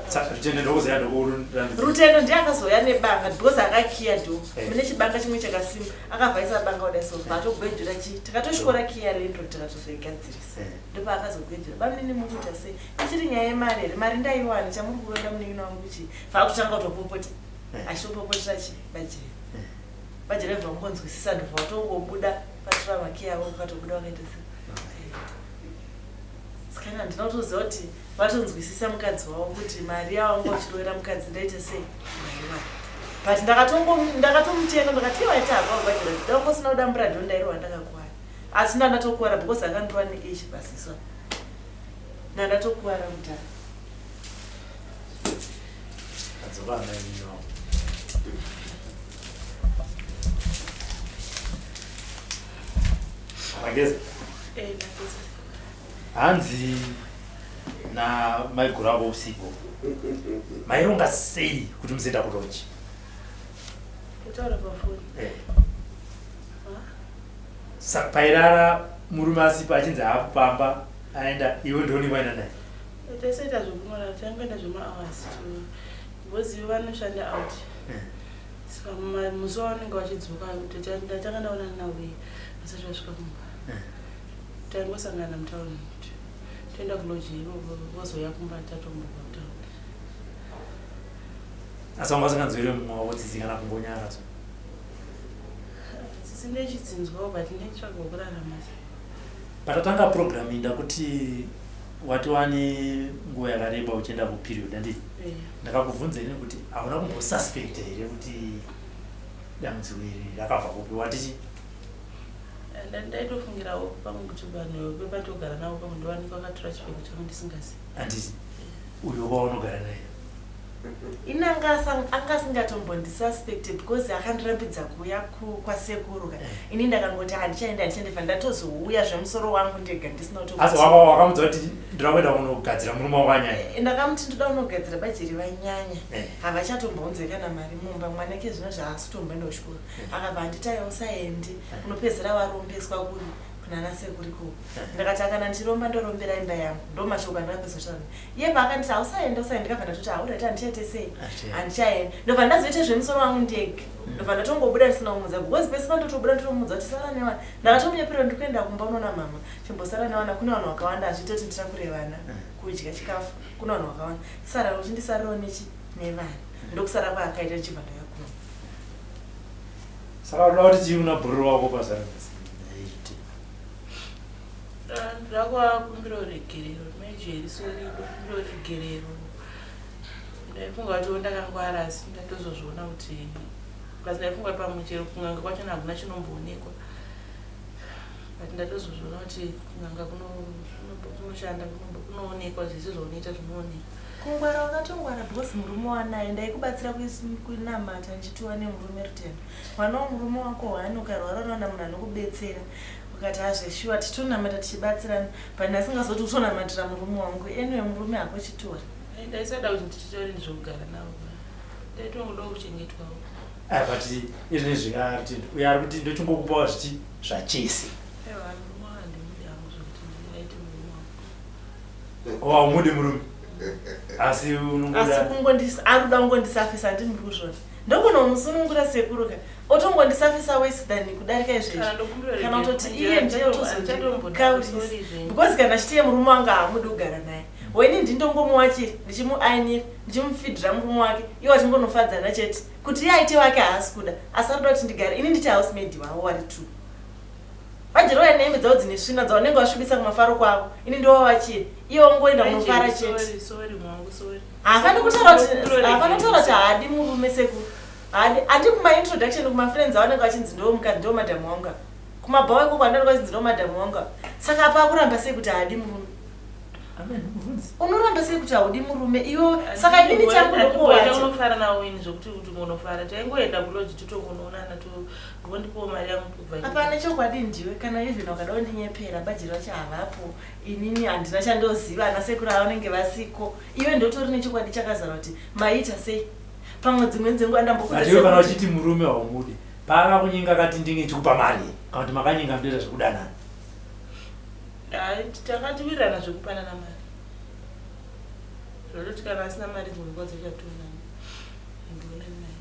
Saka Rutendo ndokuzoya ndokurambidzira. Rutendo ndiye akazouya nebanga because akakiya door. Eh. Mune chibanga chimwe chakasimba. Akavhaisa banga kudai so vatogwejura chi. Takatotyora kiya rendo tikatozoigadzirisa. Eh. Ndopaakazogwejura. Bamunini mukuita sei? Ichiri nyaya yemari here? Mari ndaiwana chamuri kuronda munin'ina wangu chii? Vakutanga kutopopota. Eh. Achitopopotera chi bajeri. Eh. Bajeri vabva vangonzwisisa ndobva vatongobuda patora makiyi avo vakatobuda vakaita se saka ini handina kutoziva kuti vatonzwisisa mukadzi wavo kuti mari yavanga uchirovera mukadzi ndaita sei ndaiwana but ndakatomutenda ndakati iwa ita hako bajeri ndangosina kudambura ndo ndairowa ndakakuwara asi ndandatokuwara because akandirova neechi paziso ndandatokuwara kudhara Adzoka amai nino. Mageza. Eh, mageza. Hanzi na maiguru avo usiku. Maironga sei kuti muzoenda kuloji? Kutaura pafoni. Eh. Saka pairara murume asipo achinzi haapo pamba aenda iwe ndoni waenda naye. Taisaita zvekumora taingoenda zvemahours to because ivo vanoshanda out. Saka musi wavanenge vachidzoka ndatanga ndaonana navo vasati vasvika kumba. Taingosangana mutown toenda kuloji ivo vozouya kumba tatombobva mutown. Asi vanga vasinganzwire mumwe wavo tsitsi kana kungonyara so. Tsitsi ndechidzinzwawo but ndechitsvaga kurarama. Patatanga program iyi ndakuti wati wane nguva yakareba uchienda kuperiod handiti? Yeah. Ndakakubvunza ini kuti hauna kumbosuspecta here kuti dambudziko iri rakabva kupi wati chii? Ndaitofungirawo pamwe kuti vanhu vepatogara navo pamwe ndovanenge vakatora chipfeko changu ndisingazivi. Handiti uyo waunogara naye Ini anga anga asingatombondisuspecte because akandirambidza kuuya kwasekuru ka. Ini ndakangoti handichaenda handichaenda fa ndatozouya zvemusoro wangu ndega ndisina Asi kutomuti. waka wakamudza kuti ndinoda kuenda kunogadzira murume wako anyanya. Eh, Ndakamuti ndoda kunogadzira bajeri vanyanya. Eh. Havachatombounze kana mari mumba mwana ke zvino zvaasi kutomboenda kuchikoro. Akabva anditi aiwa usaende unopedzera warombeswa kuri kunana sekuru ikoko. Ndakati akana ndichiromba ndorombera imba yangu. Ndomashoko andakapedza kutaura naye. Iye paakanditi hausaenda usaenda ndikabva ndatoti hauraiti handichaite sei handichaenda. Ndobva ndazoita zvemusoro wangu ndega. Ndobva ndatongobuda ndisina kumuudza because pese pandotobuda ndotomuudza kuti sara nevana. Ndakatomunyepera kuti ndikuenda kumba unoona mama. Chimbosara nevana kune vanhu vakawanda hazviite kuti nditakure vana kudya chikafu kune vanhu vakawanda. Sara uchindisarirawo nechi nevana. Ndokusara kwaakaita ndichibva ndauya kuno. Saka unoda kuti chii una bhururu wako pazara? Ndoda kuvakumbira ruregerero majeri sorry ndokumbira ruregerero ndaifunga kuti ndakangwara asi ndatozozviona kuti plus ndaifunga kuti pamwe chero kun'anga kwachona hakuna chinomboonekwa but ndatozozviona kuti kun'anga kunoshanda kunoonekwa zvese zvaunoita zvinoonekwa. Kungwara wakatongwara because murume wanaye ndaikubatsira kunamata ndichitiwa nemurume Rutendo mwana wemurume wako hwani ukarwara unowana munhu anokubetsera ukati hazveshuwa tichitonamata tichibatsirana but ndasingazoti utonamatira murume wangu anyway murume hako chitora. Ndaisada kuti ndichitore ndizvokugara navo ndaitongodawo kuchengetwawo. Ah, but izvinezvi Rutendo uyo ari kuti ndochingokupawo zvichi zvachese. Aiwa murume wangu handimudi hangu zvekuti ndingaite murume wangu. Oh, haumudi murume asi unongoda asi kungondis ari kuda kungondisafisa handiti muri kuzviona ndokunomusunungura sekuru ka otongondisafisa worse than kudarika izvezvi Kana ndokumbira kana regerero, kutoti iye ndiye handichatomboda, sorry otozokaurisa zvenyu. because kana achiti iye murume wangu haamudi kugara naye weni ndindongomuwachira ndichimuainira ndichimufidhira murume wake iwo achingonofadzana chete kuti iye aite wake haasi kuda asi arikuda kuti ndigare ini nditi housemaid wavo wari two vajeri vaya nehembe dzavo dzine svina dzavanenge vasvibisa kumafaro kwavo ini ndovavachira iye ongoenda kunofara chete Sorry, sorry mwangu, sorry. haafani kutaura kuti haafani kutaura kuti haadi murume sekuru haadi handi kumaintroduction kumafriends avanenge vachinzi ndo mukadzi ndo madhamu wangu ava. Kumabhawa ikoko andanenge vachinzi ndo madhamu wangu ava. Saka apa akuramba sei kuti haadi murume? Amen, mubvunzi. Unoramba sei kuti haudi murume iwe? Saka inini changu Handimboenda ndokuwacha. unofara nawo ini zvokuti kuti unofara taingoenda kuloji totongonoonana vondipawo mari yangu tobva Apa ane chokwadi ndiwe kana even wakada kundinyepera bajeri vacho havapo inini handina chandoziva ana sekuru ava vanenge vasiko iwe ndotori nechokwadi chakazara kuti maiita sei pamwe dzimweni dzenguva ndambokudza But iwe kana sekuti uchiti murume haumudi paakakunyenga akati ndinge ndichikupa mari kana kuti makanyenga mutoita zvekudanana. Hai, takatiwirirana zvekupanana mari zvototi kana asina mari dzimwe nguva dzachationana handionani naye.